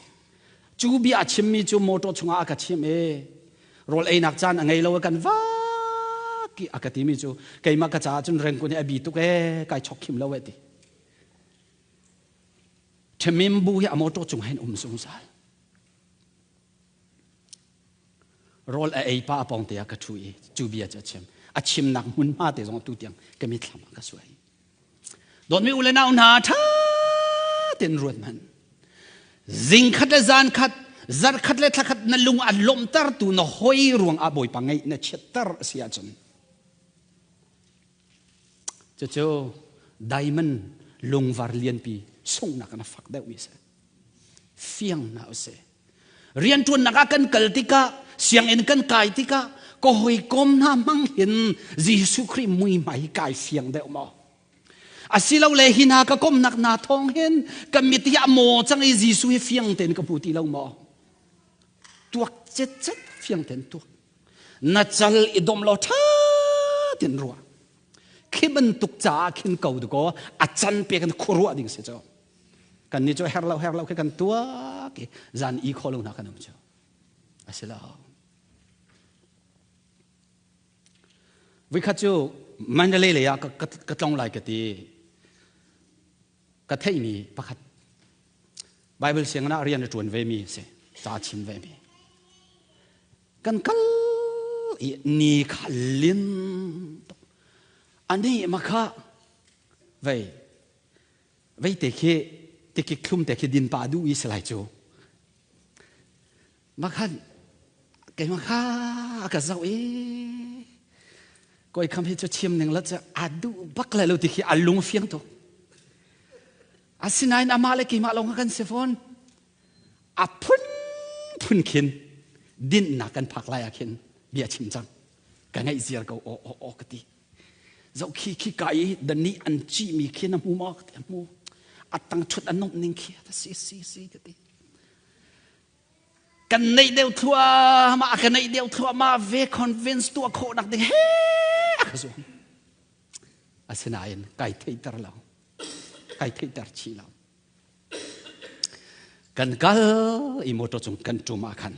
Cu bia a chimmi cu motor chungah a ka chim i rawl einak caan a ngei lo kan vak i a ka timi cu keimah ka caah cun rengkun hi a bi tuk ee kai chok khim lo e ti. Ṭhemim bu hi a motor cung hin um zungzal. Rawl a ei pa a pawng te ah ka ṭhu i cu bia cu a chim. A chimnak hmunhma te zong atu tiang ka mitthlam ah ka suai. Dawtmi u le nau hna ṭha tein ruat hmanh. Zingkhat le zankhat, zarkhat le thlakhat na lung a lawmhtertu na hoi ruang ah Bawipa ngeih na chiatter a si ahcun cucu diamond lungvar lianpi sunghnak na fak deuhmi a si. Fiang hna usih. Rianṭuannak ah kan kal tikah, sianginn kan kai tikah, ka hawikom hna hmang hin Jesuh Khrih muihmai hi kai fiang deuh maw? Asilole hi hna ka komnak hna thawng hin ka mit hi a maw cang i Jesuh hi fiang tein ka hmu ti lo maw? Tuak cetcet fiang tein tuak. Na cal i dom law ṭha tein ruah. Khi bantuk caah khin ko dukaw a can pek in khuaruah ding si cu. Kan nih cu her lo her lo khi kan tuak i zan i kho lo hna kan um cu. A si lo. Vikhat cu Mandalay lei ah ka tlong lai ka ti. Ka theihmi pakhat Bible sianginn ah rian a ṭuan ve mi si, ca chim ve mi. Kan kal i ni kha lin tuk. Ani ma kha vei vei te khi tikik thlum te khi din pa du i salai cu. Ma khan keimah kha a ka zoh i koi kham hi cu chim ning la cu a duh bak lai lo ti khi a lung fiang tuk. Asinain amah le keimah lawng kan si fawn. A phunphun khin dinnak kan phak lai ah khin bia chim cang. Ka ngaih ziar ko aw aw aw ka ti. Zoh khi khi ka i dani an ci mi khi na hmu maw ka ti a hmu. A tang thut a nomh ning khi a si si si ka ti. Kan neih deuh thluahmah a ka neih deuh thluahmah ve convince tuah khawh nak ding he a ka zuam. Asinain kai theihter lo. Kai theihter chih lo. Kan kal i motor cung kan ṭum ah khan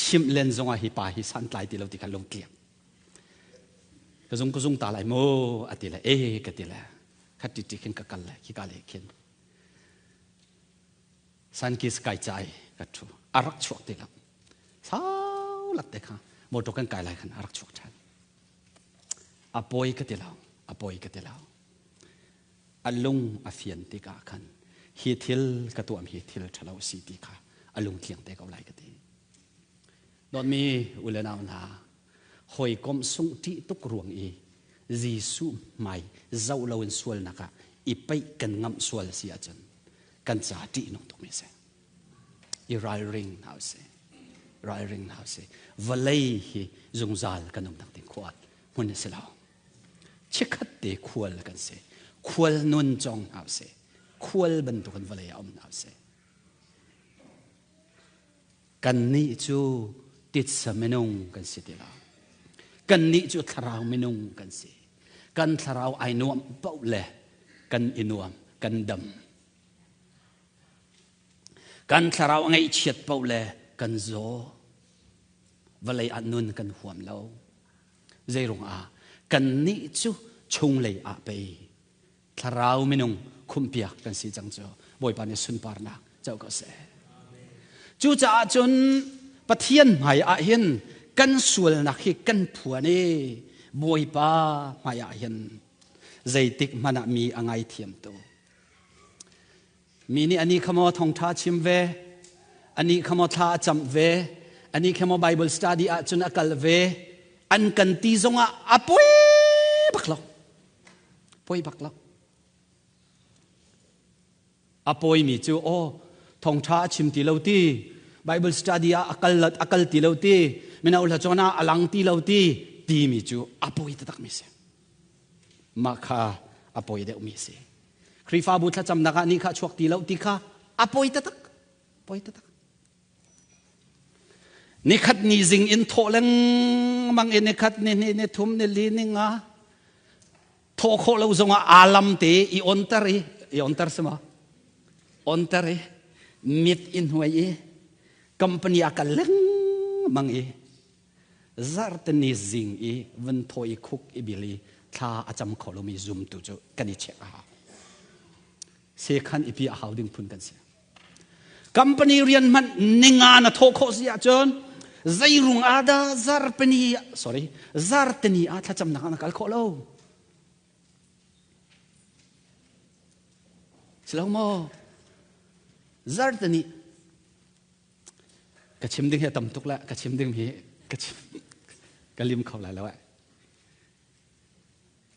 chimh len zongah hi pa hi santlai ti lo ti kha lungtliak. Ka zung ka zung ta lai mu a ti le e ka ti le khat ti ti khin ka kal le khi ka le khin sankis kai chai ka ṭhu a rak chuak ti lo sau lak te kha motor kan kai lai khan a rak chuak ṭhan a pawi ka ti lo a pawi ka ti lo a lung a fian tikah khan hi thil ka tuahmi hi thil ṭhalo a si ti kha a lungtliang te ko lai ka ti. Dawtmi u le nau hna, hawikom sungh ṭih tuk ruang i Jesuh hmai zoh loin sualnak ah i peih kan ngamh sual a si ahcun kan ca ṭihnung tukmi a si. I ralring hna usih. Ralring hna usih. Vawlei hi zungzal kan umnak ding khua hmun a si lo. Chikkhat te khual kan si. Khual nun cong hna usih. Khual bantukin vawlei ah um hna usih. Kannih cu titsa minung kan si ti lo. Kannih cu thlarau minung kan si. Kan thlarau ai nuam paoh le kan i nuam, kan dam. Kan thlarau a ngaihchiat paoh le kan zaw. Vawlei ah nun kan huam lo. Zeirung ah kannih cu chunglei ah pei thlarau minung khumpiak kan si cang cu Bawipa nih sunparnak co ko seh. Cucaah cun Pathian hmai ah hin kan sualnak hi kan phuan i Bawipa hmai ah hin zeitik hmanh ah mi a ngaithiam tu. Mi nih ani kha maw thawngṭha chim ve, ani kha maw thla a camh ve, ani kha maw Bible study ah cun a kal ve, an kan ti zongah a poi bak lo. Poi bak lo. A pawimi cu aw thawngṭha a chim ti lo ti, Bible study ah a kal a kal ti lo ti, mino hla cawn ah a lang ti lo ti, timi cu a pawi taktak mi si. Mah kha a pawi deuhmi si. Khrihfabu thlacamnak ah ni kha chuak ti lo ti kha a pawi taktak. Pawi taktak. Nikhat ni zing in thawh lengmang i nikhat ni hnih ni thum ni li ni nga thawh khawh lo zongah aa lam te i onter i i onter si ma onter i mit i hnuai i company a kal lengmang i zarteni zing i vun thaw i khuk i bil i thla a cam kho lomi zumtu cu kan i check a hau sekhan i pi a hau ding phun kan si Company rian hmanh ninga na thawh khawh si ahcun zeirung ah dah zarpini sorry zartini ah thlacamnak ah na kal khawh lo. Si lo maw? Zartini ka chim ding hi a tam tuk le ka chim ding hi ka chim ka lim kho lai lo eh.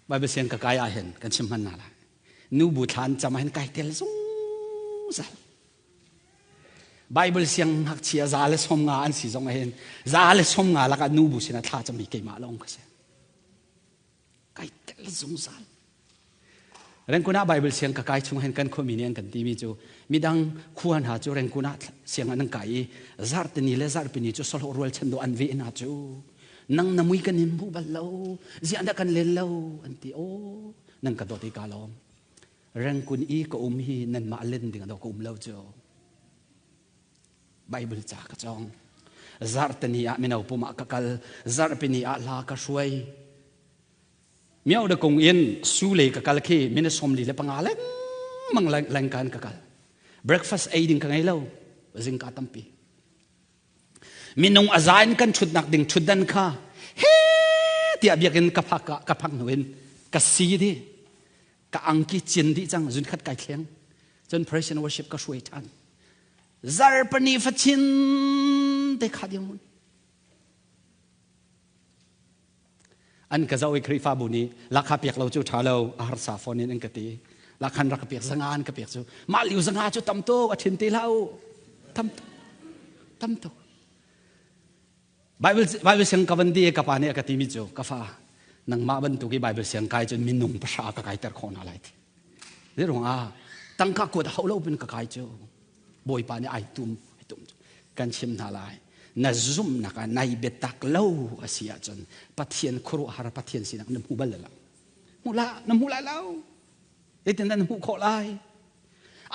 Bible siang ka kai ah hin kan chim hman hna lai. Nu bu thla an cam ah hin kai tel zungzal. Bible siang ngakchia za le som nga an si zong ah hin za le som nga lakah nu bu sinah thla cam hi keimah lawng ka si. Kai tel zungzal. Rengkun ah Bible siang ka kai chung hin kan khuami nih an kan timi cu midang khua hna cu Rengkun ah siang an kai i zarhtini le zarhpini cu sawhlawh rualchan dawh an veh hna cu nang na mui kan in hmu bal lo ziah dah kan len lo an ti aw nan ka dawt i ka lawm Rengkun i ka um hi nanmah len ding ah ka um lo cu Bible ca ka cawng zarhtini ah mino pum ah ka kal zarhpini ah hla ka hruai Mio da kung in su le ka kal khi minute 45 lengmang lengkan ka kal. Breakfast ei ding ka ngei lo. Zingka tampi. Minung a za in kan ṭhutnak ding ṭhutdan kha he tiah biakinn ka phak ah ka phak hnu in ka si dih. Ka angki cin dih cang zun khat kai thleng. Cun praise and worship ka hruai ṭhan. Zarhpini fachin te kha dirhmun. An ka zoh i Khrihfabu nih lakha pek lo cu ṭha lo a harsa fawn in an ka ti. Lakhan rak ka pek zanga an ka pek cu mah liu zanga cu tam tuk a ṭhin ti hlah u. Tam tuk. Tam tuk. Bible Bible siang ka van di ka pa nih a ka timi cu ka fa nangmah bantuk i Bible siang kai cun minung pahra ka kaiter khawh hna lai ti. Zei ruang ah tangka kuat hau lo bin ka kai cu Bawipa nih ai tum ai tum kan chim hna lai. Na zumhnak ah nai biatak lo a si ahcun Pathian khuaruahhar Pathian sinak na hmu bal lo. Hmu la na hmu lai lo. Zeitin dah na hmuh khawh lai?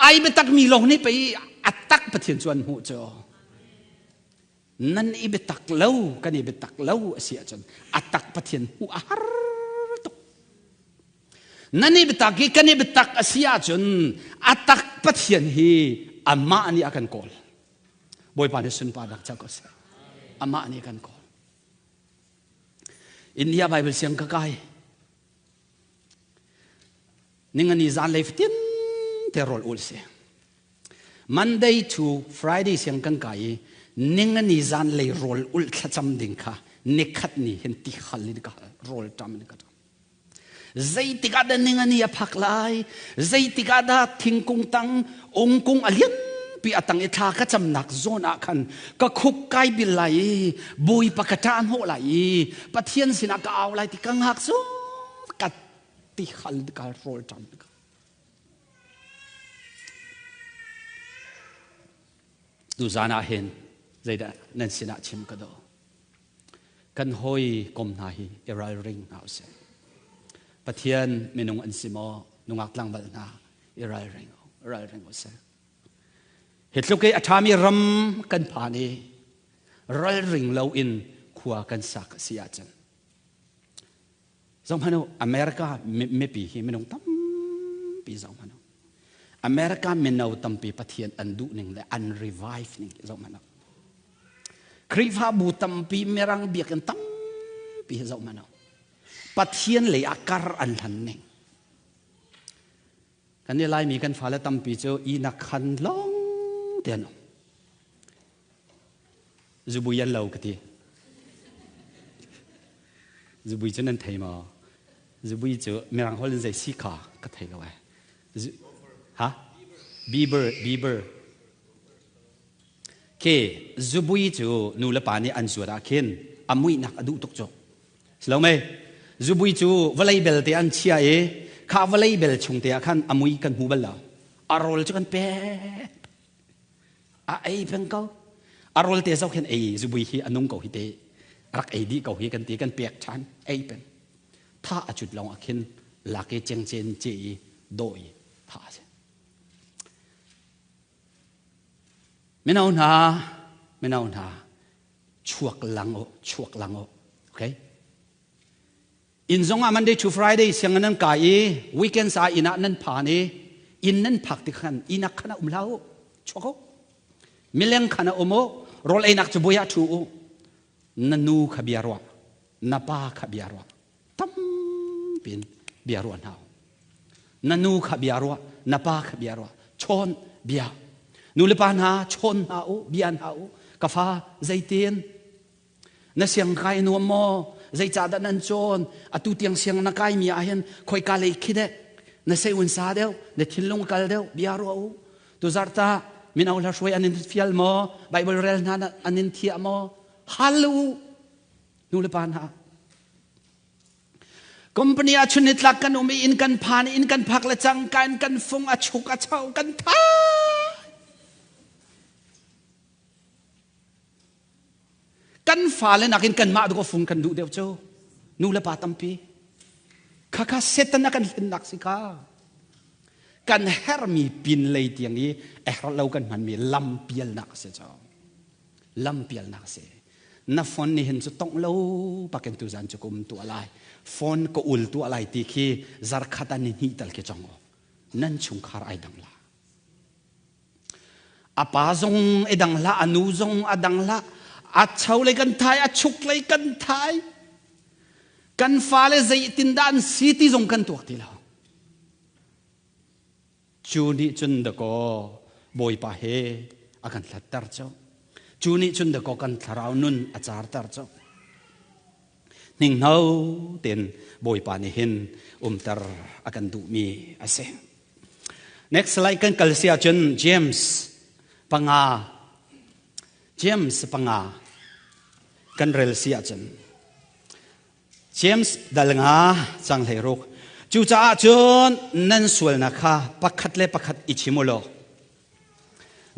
Ai biatak mi lawng nih pei a tak Pathian cu an hmuh cu. Nan i biatak lo kan i biatak lo a si ahcun a tak Pathian hmuh a har tuk. Nan i biatak i kan i biatak a si ahcun a tak Pathian hi amah nih a kan kawl. Bawipa nih sunparnak co ko seh. Amah nih a kan kawl. India Bible siang ka kai. Ningani zanlei fatin te rawl ul si. Monday to Friday siang kan kai i ningani zanlei rawl ul thlacam ding kha nikhat ni hin ti hal in ka rawl ṭam in ka ṭam. Zeitik ah dah ningani a phak lai? Zeitik ah dah thingkung tang ungkung a lianpi a tang i thla ka camnak zawn ah khan ka khuk kai bil lai i Bawipa ka ṭah hnawh lai i Pathian sinah ka au lai ti ka ngak cu ka ti hal ka rawl ṭam ka Tuzan ah hin zeidah nan sinah chim ka duh? Kan hawi kom hna hi i ralring hna usih. Pathian minung an si maw? Nungak tlangval hna i ralring ralring usih. Hi tluk i a ṭhami ram kan phan i ralring loin khua kan sak a si ahcun Zohhmanh u, America mipi hi minung tampi zohhmanh u. America mino tampi Pathian an duh ning le an revive ning hi zohhmanh u. Khrihfabu tampi mirang biakinn tampi hi zohhmanh u. Pathian lei ah kar an hlan ning. Kan i Laimi kan fale tampi cu inak khan lawng te an um. Zubui an lo ka ti. Zubui cu nan thei maw? Zubui cu mirang holh in zei si kha ka thei lo eh. Ha? Bieber, Bieber. Ke zubui cu nu le pa nih an zuat ah khin a muihnak a duh tuk cu. Silo mei? Zubui cu vawlei belte an chia i kha vawlei bel chung te ah khan a mui kan hmu bal lo. A rawl cu kan pek. A ei peng ko. A rawl te zau khin ei zubui hi a nung ko hi te. Rak ei dih ko hi kan ti kan pek ṭhan ei peng. Tha a cut lawng ah khin lak i cengcen ce i dawh i tha a si. Mino hna, mino hna, chuak lang u, chuak lang u. Okay? Inn zong ah Monday to Friday sianginn nan kai i weekends ah inn ah nan phan i inn nan phak tik khan inn ah khan a um hlah u. Chuak u. Mileng khan a um u. Rawl einak cu buai ah ṭhu u. Na nu kha bia ruah. Na pa kha bia ruah. Tampi in bia ruah hna u. Na nu kha bia ruah. Na pa kha bia ruah. Chawn bia. Nu le pa hna chawn hna u, bia hna u. Ka fa zeitin Na siang kai nuam maw? Zeicahdah nan cawn? Atu tiang siang na kaimi ah hin khoika lei khi dek? Na sei un sa deuh, na thinlung kal deuh, bia ruah u. Tuzarh ta mino hla hruai an in fial maw? Bible rel hna an in thiah maw? Hal u. Nu le pa hna. Company ah chun nitlak kan um i inn kan phan i inn kan phak le cangka in kan fung a chuk a cho kan tha. Kan fale nakin kanmah dawh fung kan duh deuh cu. Nu le pa tampi. Khakha Satan a kan hlennak si kha. Kan hermi pin lei tiang i a herh lo kan hmanmi lampialnak a si cu. Lampialnak a si. Na phone nih hin cu tongh lo pakin tuzan cu ka um tuah lai. Phone ka ul tuah lai ti khi zarkhat ah ni hnih tal khi cong u. Nan chungkhar ai dang la. A pa zong i dang hlah, a nu zong a dang hlah. A cho lei kan thai, a chuk lei kan thai. Kan fale zeitin dah an si ti zong kan tuak ti lo. Cu nih cun dakaw Bawipa he a kan hlatter cu. Cu nih cun dakaw kan thlarau nun a carter cu. Hninghno tein Bawipa nih hin umter a kan duhmi a si. Next slide kan kal si ahcun James panga James panga kan rel si ahcun James dal nga cang hlei ruk cucaah cun nan sualnak kha pakhat le pakhat i chim u law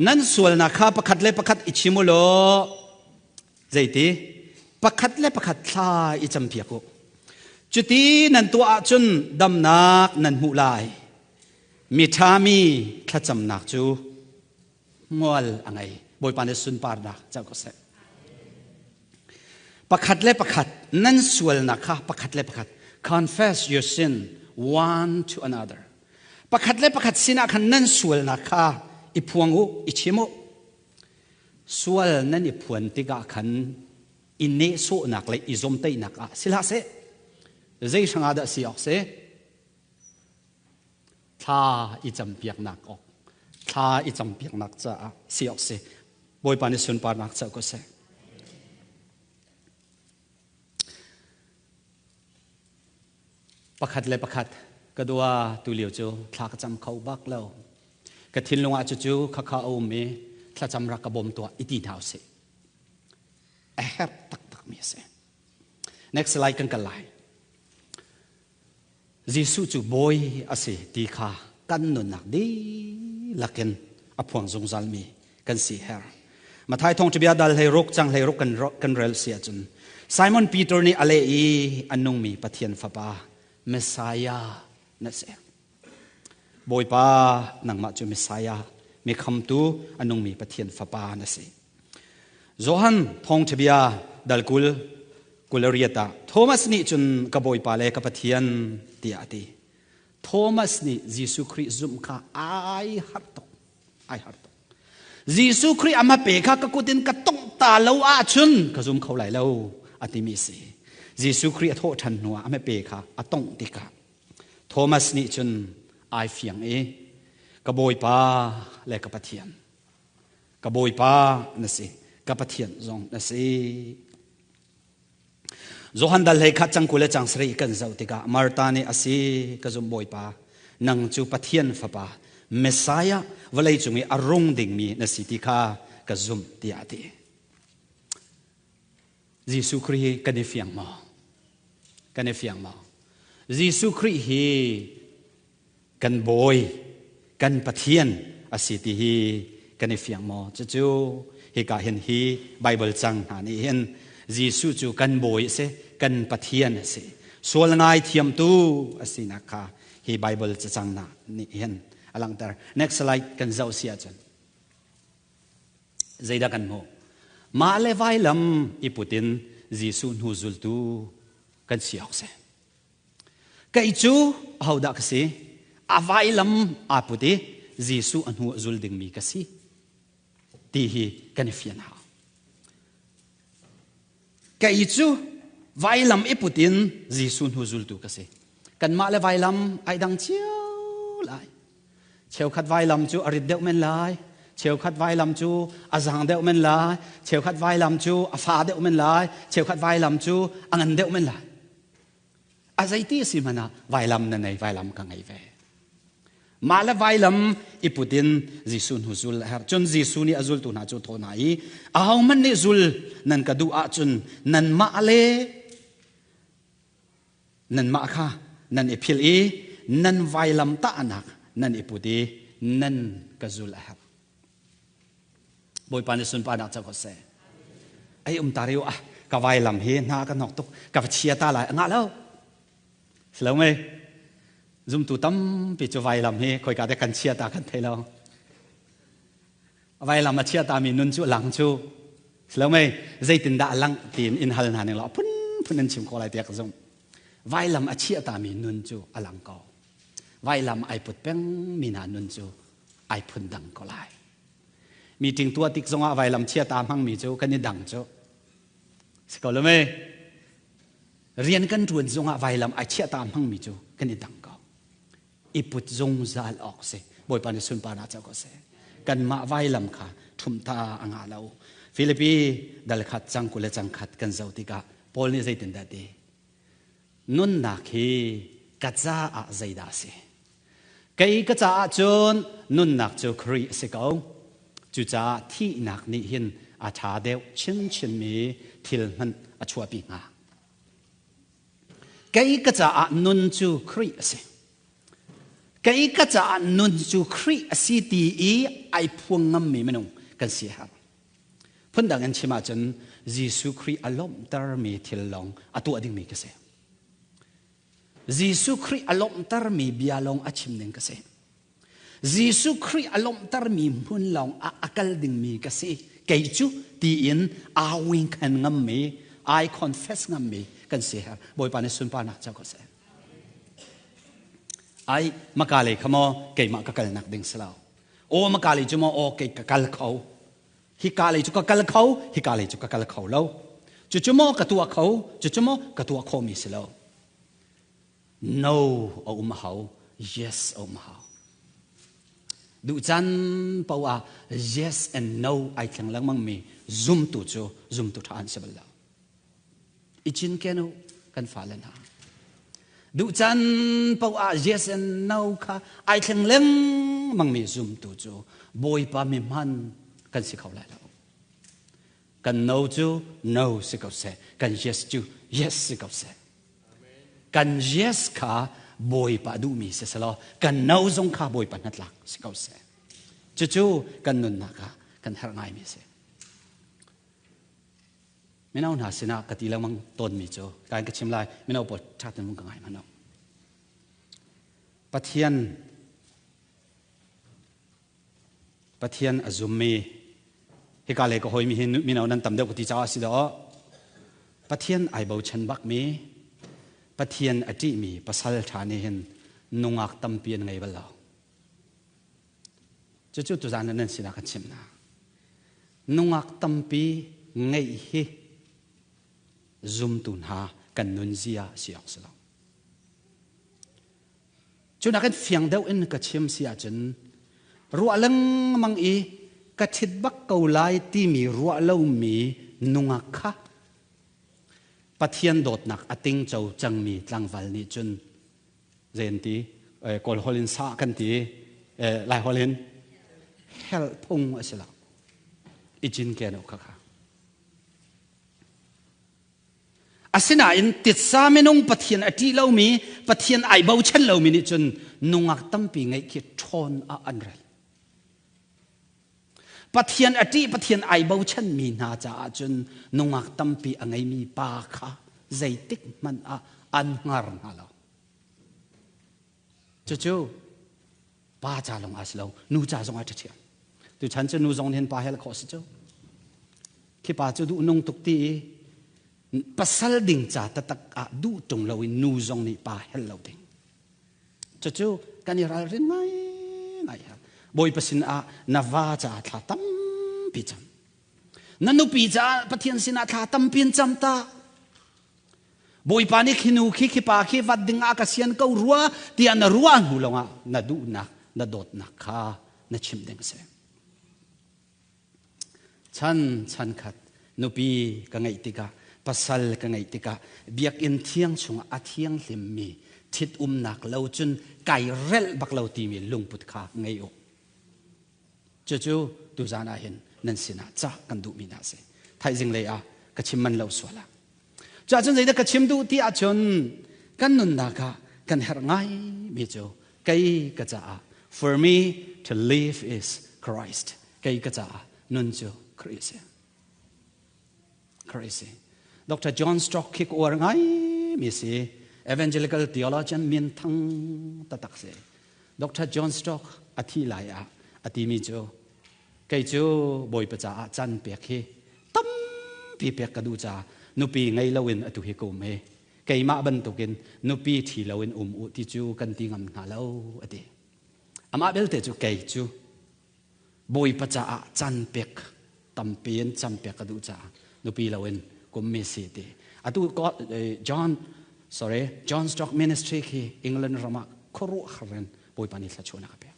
nan sualnak kha pakhat le pakhat i chim u law zeiti pakhat le pakhat thla i campiak u cuti nan tuah ahcun damnak nan hmuh lai mi ṭhami thlacamnak cu hmual a ngei bawipa nih sunparnak co ko seh pakhat le pakhat nan sualnak kha pakhat le pakhat confess your sin one to another pakhat le pakhat sinah khan nan sualnak kha i phuang u i chim u Sual nan i phuan tikah khan i nehsawhnak le i zomtaihnak ah si hlah seh. Zei hrangah dah si awk si? Thla i campiaknak awk. Thla i campiaknak caah si awk si. Bawipa nih sunparnak co ko seh. Pakhat le pakhat ka dua tu lio cu thla ka cam kho bak lo. Ka thinlung ah cucu khakha a um i thlacam rak ka bawm tuah i ti hna usih. A herh taktak mi a si. Next slide kan kal lai. Jesuh cu bawi a si ti kha kan nunnak dihlak in a phuang zungzal mi kan si her. Mathai thawngṭhabia dal hlei ruk cang hlei ruk kan rel si ahcun Simon Peter nih a leh i a nungmi Pathian fapa Messiah na si. Bawipa nangmah cu Messiah mi khamtu a nungmi Pathian fapa na si. Johan thawngṭhabia dal kul kulariat ah Thomas nih cun ka Bawipa le ka Pathian tiah a ti. Thomas nih Jesuh Khrih zumh kha ai harh tuk. Ai harh tuk. Jesuh Khrih ama pe kha ka kut in ka tongh ta lo ahcun ka zum kho lai lo a timi si. Jesuh Khrih a thawh ṭhan hnuah ama pe kha a tongh tikah Thomas nih cun ai fiang i ka Bawipa le ka Pathian ka Bawipa na si ka Pathian zong na si. Johan dal hlei khat cang kul le cang sarih kan zoh tikah Martha nih a si ka zumh Bawipa nang cu Pathian fapa Messiah vawlei cung i a rung dingmi na si ti kha ka zumh tiah a ti. Jesuh Khrih hi kan i fiang maw? Kan i fiang maw? Jesuh Khrih hi kan bawi, kan Pathian a si ti hi kan i fiang maw? Cucu hika hin hi Bible cang hna nih hin Jesuh cu kan bawi a si, kan Pathian a si. Sual ngai thiamtu a sinak kha hi Bible cacang na nih hin a langhter. Next slide kan zoh si ahcun zeidah kan hmuh? Mah le vailam i put in Jesuh hnu zultu kan si awk si. Kei cu ahodah ka si? A vailam aa put i Jesuh a hnu a zul dingmi ka si ti hi kan i fian hau. Kei cu vailam i put in Jesuh hnu zultu ka si. Kanmah le vailam ai dang cio lai. Cheukhat vailam cu a rit deuh men lai. Cheukhat vailam cu a zang deuh men lai. Cheukhat vailam cu a fa deuh men lai. Cheukhat vailam cu a ngan deuh men lai. A zeiti a si hmanh ah vailam na nei, vailam ka ngei ve. Mah le vailam i put in Jesuh hnu zul a herh. Cun Jesuh nih a zultu hna cu thawh hna i ahohmanh nih zul nan ka duh ahcun nanmah le nanmah kha nan i philh i nan vailam tahnak nan i put i nan ka zul a herh. Bawipa nih sunparnak co ko seh. Ai um ta riu ah ka vailam hi hna ka hnok tuk ka va chia ta lai ngah lo. Silo mei zumtu tampi cu vailam hi khoika te kan chia ta kan thei lo. Vailam a chia ta mi nun cu lang cu silo mei zeitindah a lang tiin in hal hna ning law phun phun in chim ko lai tiah ka zumh. Vailam a chia ta mi nun cu a lang ko. Vailam ai put peng mi hna nun cu ai phun dang ko lai. Meeting tuah tik zongah vailam chia ta hmangmi cu kan i dang cu. Si ko lo me? Rian kan ṭuan zongah vailam ai chiah ta hmangmi cu kan i dang ko. I put zungzal awk si. Bawipa nih sunparnak co ko seh. Kanmah vailam kha ṭhumh ta a ngah lo. Filipi dal khat cang 20 le cang khat kan zoh tikah Paul nih zeitindah ti? Nunnak hi ka caah zeidah a si? Kei ka caah cun nunnak cu Khrih a si ko. Cucaah thihnak nih hin a ṭha deuh chinchinmi thil hmanh a chuahpi hnga. Kei ka caah nun cu Khrih a si. Kei ka caah nun cu Khrih a si ti i ai phuang ngammi minung kan si a herh. Phundang in chim ahcun Jesuh Khrih a lawmhtermi thil lawng a tuah dingmi ka si. Jesuh Khrih a lawmhtermi bia lawng a chim ding ka si. Jesuh Khrih a lawmhtermi hmun lawng ah a kal dingmi ka si. Kei cu tiin aa wingkhan ngammi, ai confess ngammi kan si her. Bawipa nih sunparnak co ko seh. Ai maka lei kha maw keimah ka kalnak ding si lo. Aw maka lei cu maw aw kei ka kal kho. Hika lei cu ka kal kho, hika lei cu ka kal kho lo. Cucu maw ka tuah kho, cucu maw ka tuah khawhmi si lo. No a um a hau, yes a um a hau. Duh caan paoh ah yes and no ai thleng lengmangmi zumtu cu zumtu ṭha an si bal lo. I cinken u kan fale hna. Duh caan paoh ah yes and no kha ai thleng lengmangmi zumtu cu Bawipa mi hman kan si kho lai lo. Kan no cu no si ko seh, kan yes cu yes si ko seh. Kan yes kha Bawipa duhmi si selaw kan no zong kha Bawipa hnatlak si ko seh. Cucu kan nunnak ah kan herh ngaimi a si. Mino hna sinah ka ti lengmang tawnmi cu kai ka chim lai mino pawl ṭha tein vung ka ngai hmanh Pathian Pathian a zummi hika lei ka hawimi hi mino nan tam deuh ka ti caah si dawh Pathian ai bochan bakmi Pathian a ṭihmi pasal ṭha nih hin nungak tampi an ngei bal lo. Cucu tuzaan ah nan sinah kan chimh hna. Nungak tampi ngeih hi zumtu hna kan nunzia si awk si lo. Cu nakin fiang deuh in ka chim si ahcun ruah lengmang i ka ṭhit bak ko lai timi ruah lomi nungak kha Pathian dawtnak a tingco cangmi tlangval nih cun zei an ti kawl holh in sa kan ti lai holh in helh phung a si lo i cinken u kha kha asinain titsa minung Pathian a ṭih lomi Pathian ai bochan lomi nih cun nungak tampi ngeih khi ṭhawn ah an rel Pathian a ṭih Pathian ai bochanmi hna caah cun nungak tampi a ngeimi pa kha zeitik hmanh ah an hngar hna lo. Cucu pa ca lawng ah si lo, nu ca zong ah ṭha Tuchan cu nu zong nih hin pa hel khawh si cu. Khi pa cu duh nung tuk ti i pasal ding ca taktak ah duh ṭung lo in nu zong nih pa hel lo ding. Cucu kan i ralrin ngaingai. Bawipa sin ah na va caah thla tampi cam. Na nupi caah Pathian sinah thla tampi in cam ta. Bawipa nih khi nu khi khi pa khi vat ding ah ka sian ko rua tiah na ruah hnu lawngah na duhnak na dawtnak kha na chim ding a si. Chan chan khat nupi ka ngeih tikah pasal ka ngeih tikah biakinn thiang chungah a thianghlimmi ṭhitumnak lo cun kai relh bak lo timi lungput kha ngei u. Cucu tuzan ah hin nan sinah ca kan duhmi hna a si. Thaizing lei ah ka chim man lo sual ah. Cuahcun zeidah ka chim duh ti ahcun kan nunnak ah kan herh ngaimi cu kei ka caah for me to live is Christ. Kei ka caah nun cu Khrih a si. Khrih a si. Dr. John Strock khi ka uar ngaimi si. Evangelical theologian min thang tatak si. Dr. John Strock a thi lai ah a timi cu kei cu Bawipa caah can pek hi tampi pek ka duh caah nupi ngei loin atu hi ka um hi keimah bantukin nupi ṭhi loin um u ti cu kan ti ngam hna lo a ti. Amah belte cu kei cu Bawipa caah can pek tampi in can pek ka duh caah nupi loin kum mi si ti. Atu John sorry John Stock Ministry khi England ram ah khuaruahhar in Bawipa nih thluachuahnak a pek.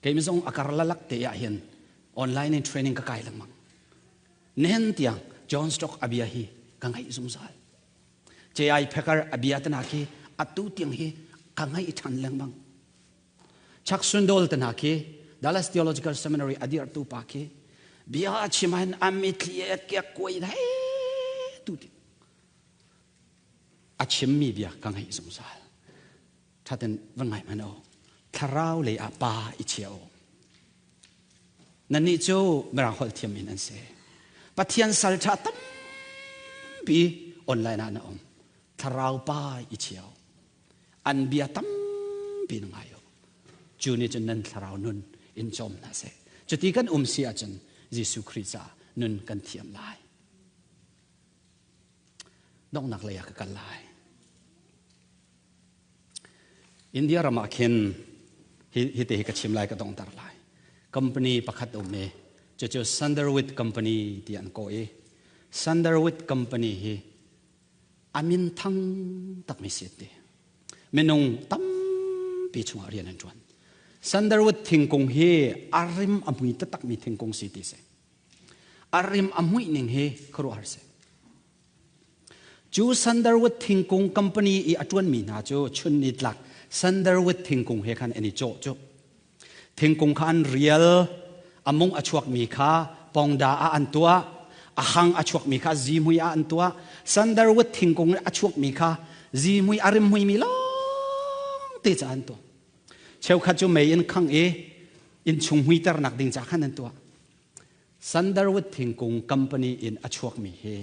Kei mi zong a karlalak te ah hin online in training ka kai lengmang. Nihin tiang John Stock a bia hi ka ngaih zungzal. J.I. Packer a bia tana khi atu tiang hi ka ngaih ṭhan lengmang. Chuck Swindoll tana khi Dallas Theological Seminary a dirhtu pa khi bia chim hin a mitthli a kiak kuai he tu ti a chimmi bia ka ngaih zungzal. Ṭhaten va ngai hmanh u. Thlarau lei ah pa i chia u. Nannih cu Mirang holh thiam in an si. Pathian sal ṭha tampi online ah na um. Thlarau pa i chia u. An bia tampi na ngai u. Cu nih cun nan thlarau nun in cawm hna seh. Cuti kan um si ahcun Jesuh Khrih caah nun kan thiam lai. Donghnak lei ah ka kal lai. India ram ah khin hi, hi te hi ka chim lai ka donghter lai. Company pakhat um i cucu Sandalwood Company ti an kawh i Sandalwood Company hi a min thang takmi si ti. Minung tampi chungah rian an ṭuan. Sandalwood thingkung hi a rim a mui taktakmi thingkung si ti si. A rim a muih ning hi khuaruahhar si. Cu sandalwood thingkung company i a ṭuanmi hna cu chun nitlak sandalwood thingkung he khan an i cawh cu. Thingkung kha an rial, a mung a chuakmi kha pongda ah an tuah, a hang a chuakmi kha zihmui ah an tuah. Sandalwood thingkung a chuakmi kha zihmui a rimhmuimi lawng te ca an tuah. Cheukhat cu mei in khangh i innchung hmuiternak ding ca khan an tuah. Sandalwood thingkung company in a chuakmi hi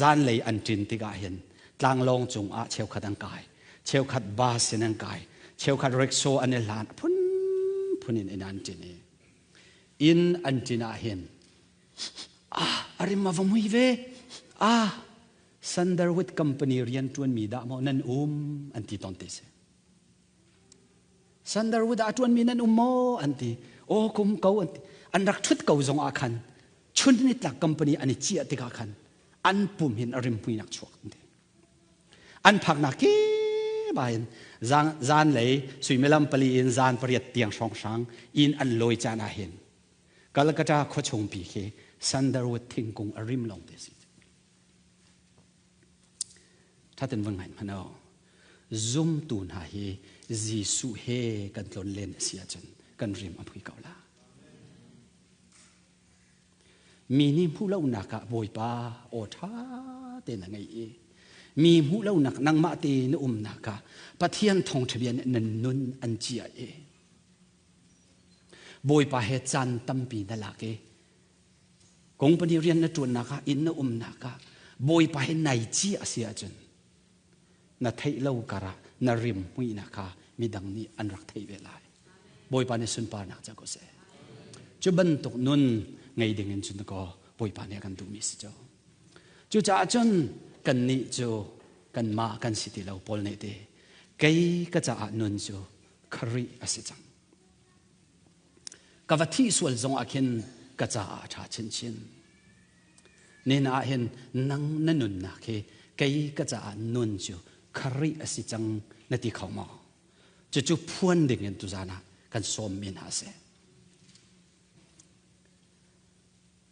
zanlei an ṭin tikah hin tlanglawng cungah cheukhat an kai, cheukhat bus in an kai, cheukhat rickshaw an i hlan, phunphun in inn an ṭin i inn an ṭin ah hin ah a rim a va mui ve ah Sandalwood company rian ṭuanmi dah maw nan um an ti tawn te si. Sandalwood ah a ṭuanmi nan um maw an ti. Aw kum ko an ti. An rak ṭhut ko zong ah khan chun nitlak company an i ciah tikah khan an pum hin a rimhmuinak chuak an ti. An phaknak ki bain zan lei suimilam pali in zan pariat tiang hrawnghrang inn an lawi caan ah hin Calcutta khuachungpi khi sandalwood thingkung a rim lawng te si. Thatin van ngai hmanh o. Zumtu hna hi Jesuh he kan tlon len a si ahcun kan rim a phui ko la. Mi nih hmuh lonak ah Bawipa aw ṭha te na ngei i mi hmuh lonak nangmah te na umnak ah Pathian thawngṭha bia nih nan nun an ciah i Bawipa he caan tampi na lak i Company rian na ṭuannak ah inn na umnak ah Bawipa he nai ci a si ahcun na theih lo karah na rim hmuihnak kha midang nih an rak theih ve lai. Bawipa nih sunparnak ca ko seh. Cu bantuk nun ngei ding in cun kaw Bawipa nih a kan duhmi si cu. Cucaah cun kannih cu kanmah kan si ti lo Paul nih ti kei ka caah nun cu Khrih a si cang. Ka va thih sual zong ah khin ka caah a ṭha chinchin. Nin ah hin nang na nunnak hi kei ka caah nun cu Khrih a si cang na ti kho maw? Cucu phuan ding in tuzan ah kan sawmmi hna a si.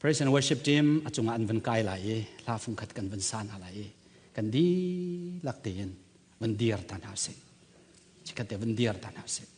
Praise and worship team a cungah an van kai lai i hla fungkhat kan van sa hna lai i kan dihlak tein van dir ta hna usih. Chikkhat te van dir ta hna usih.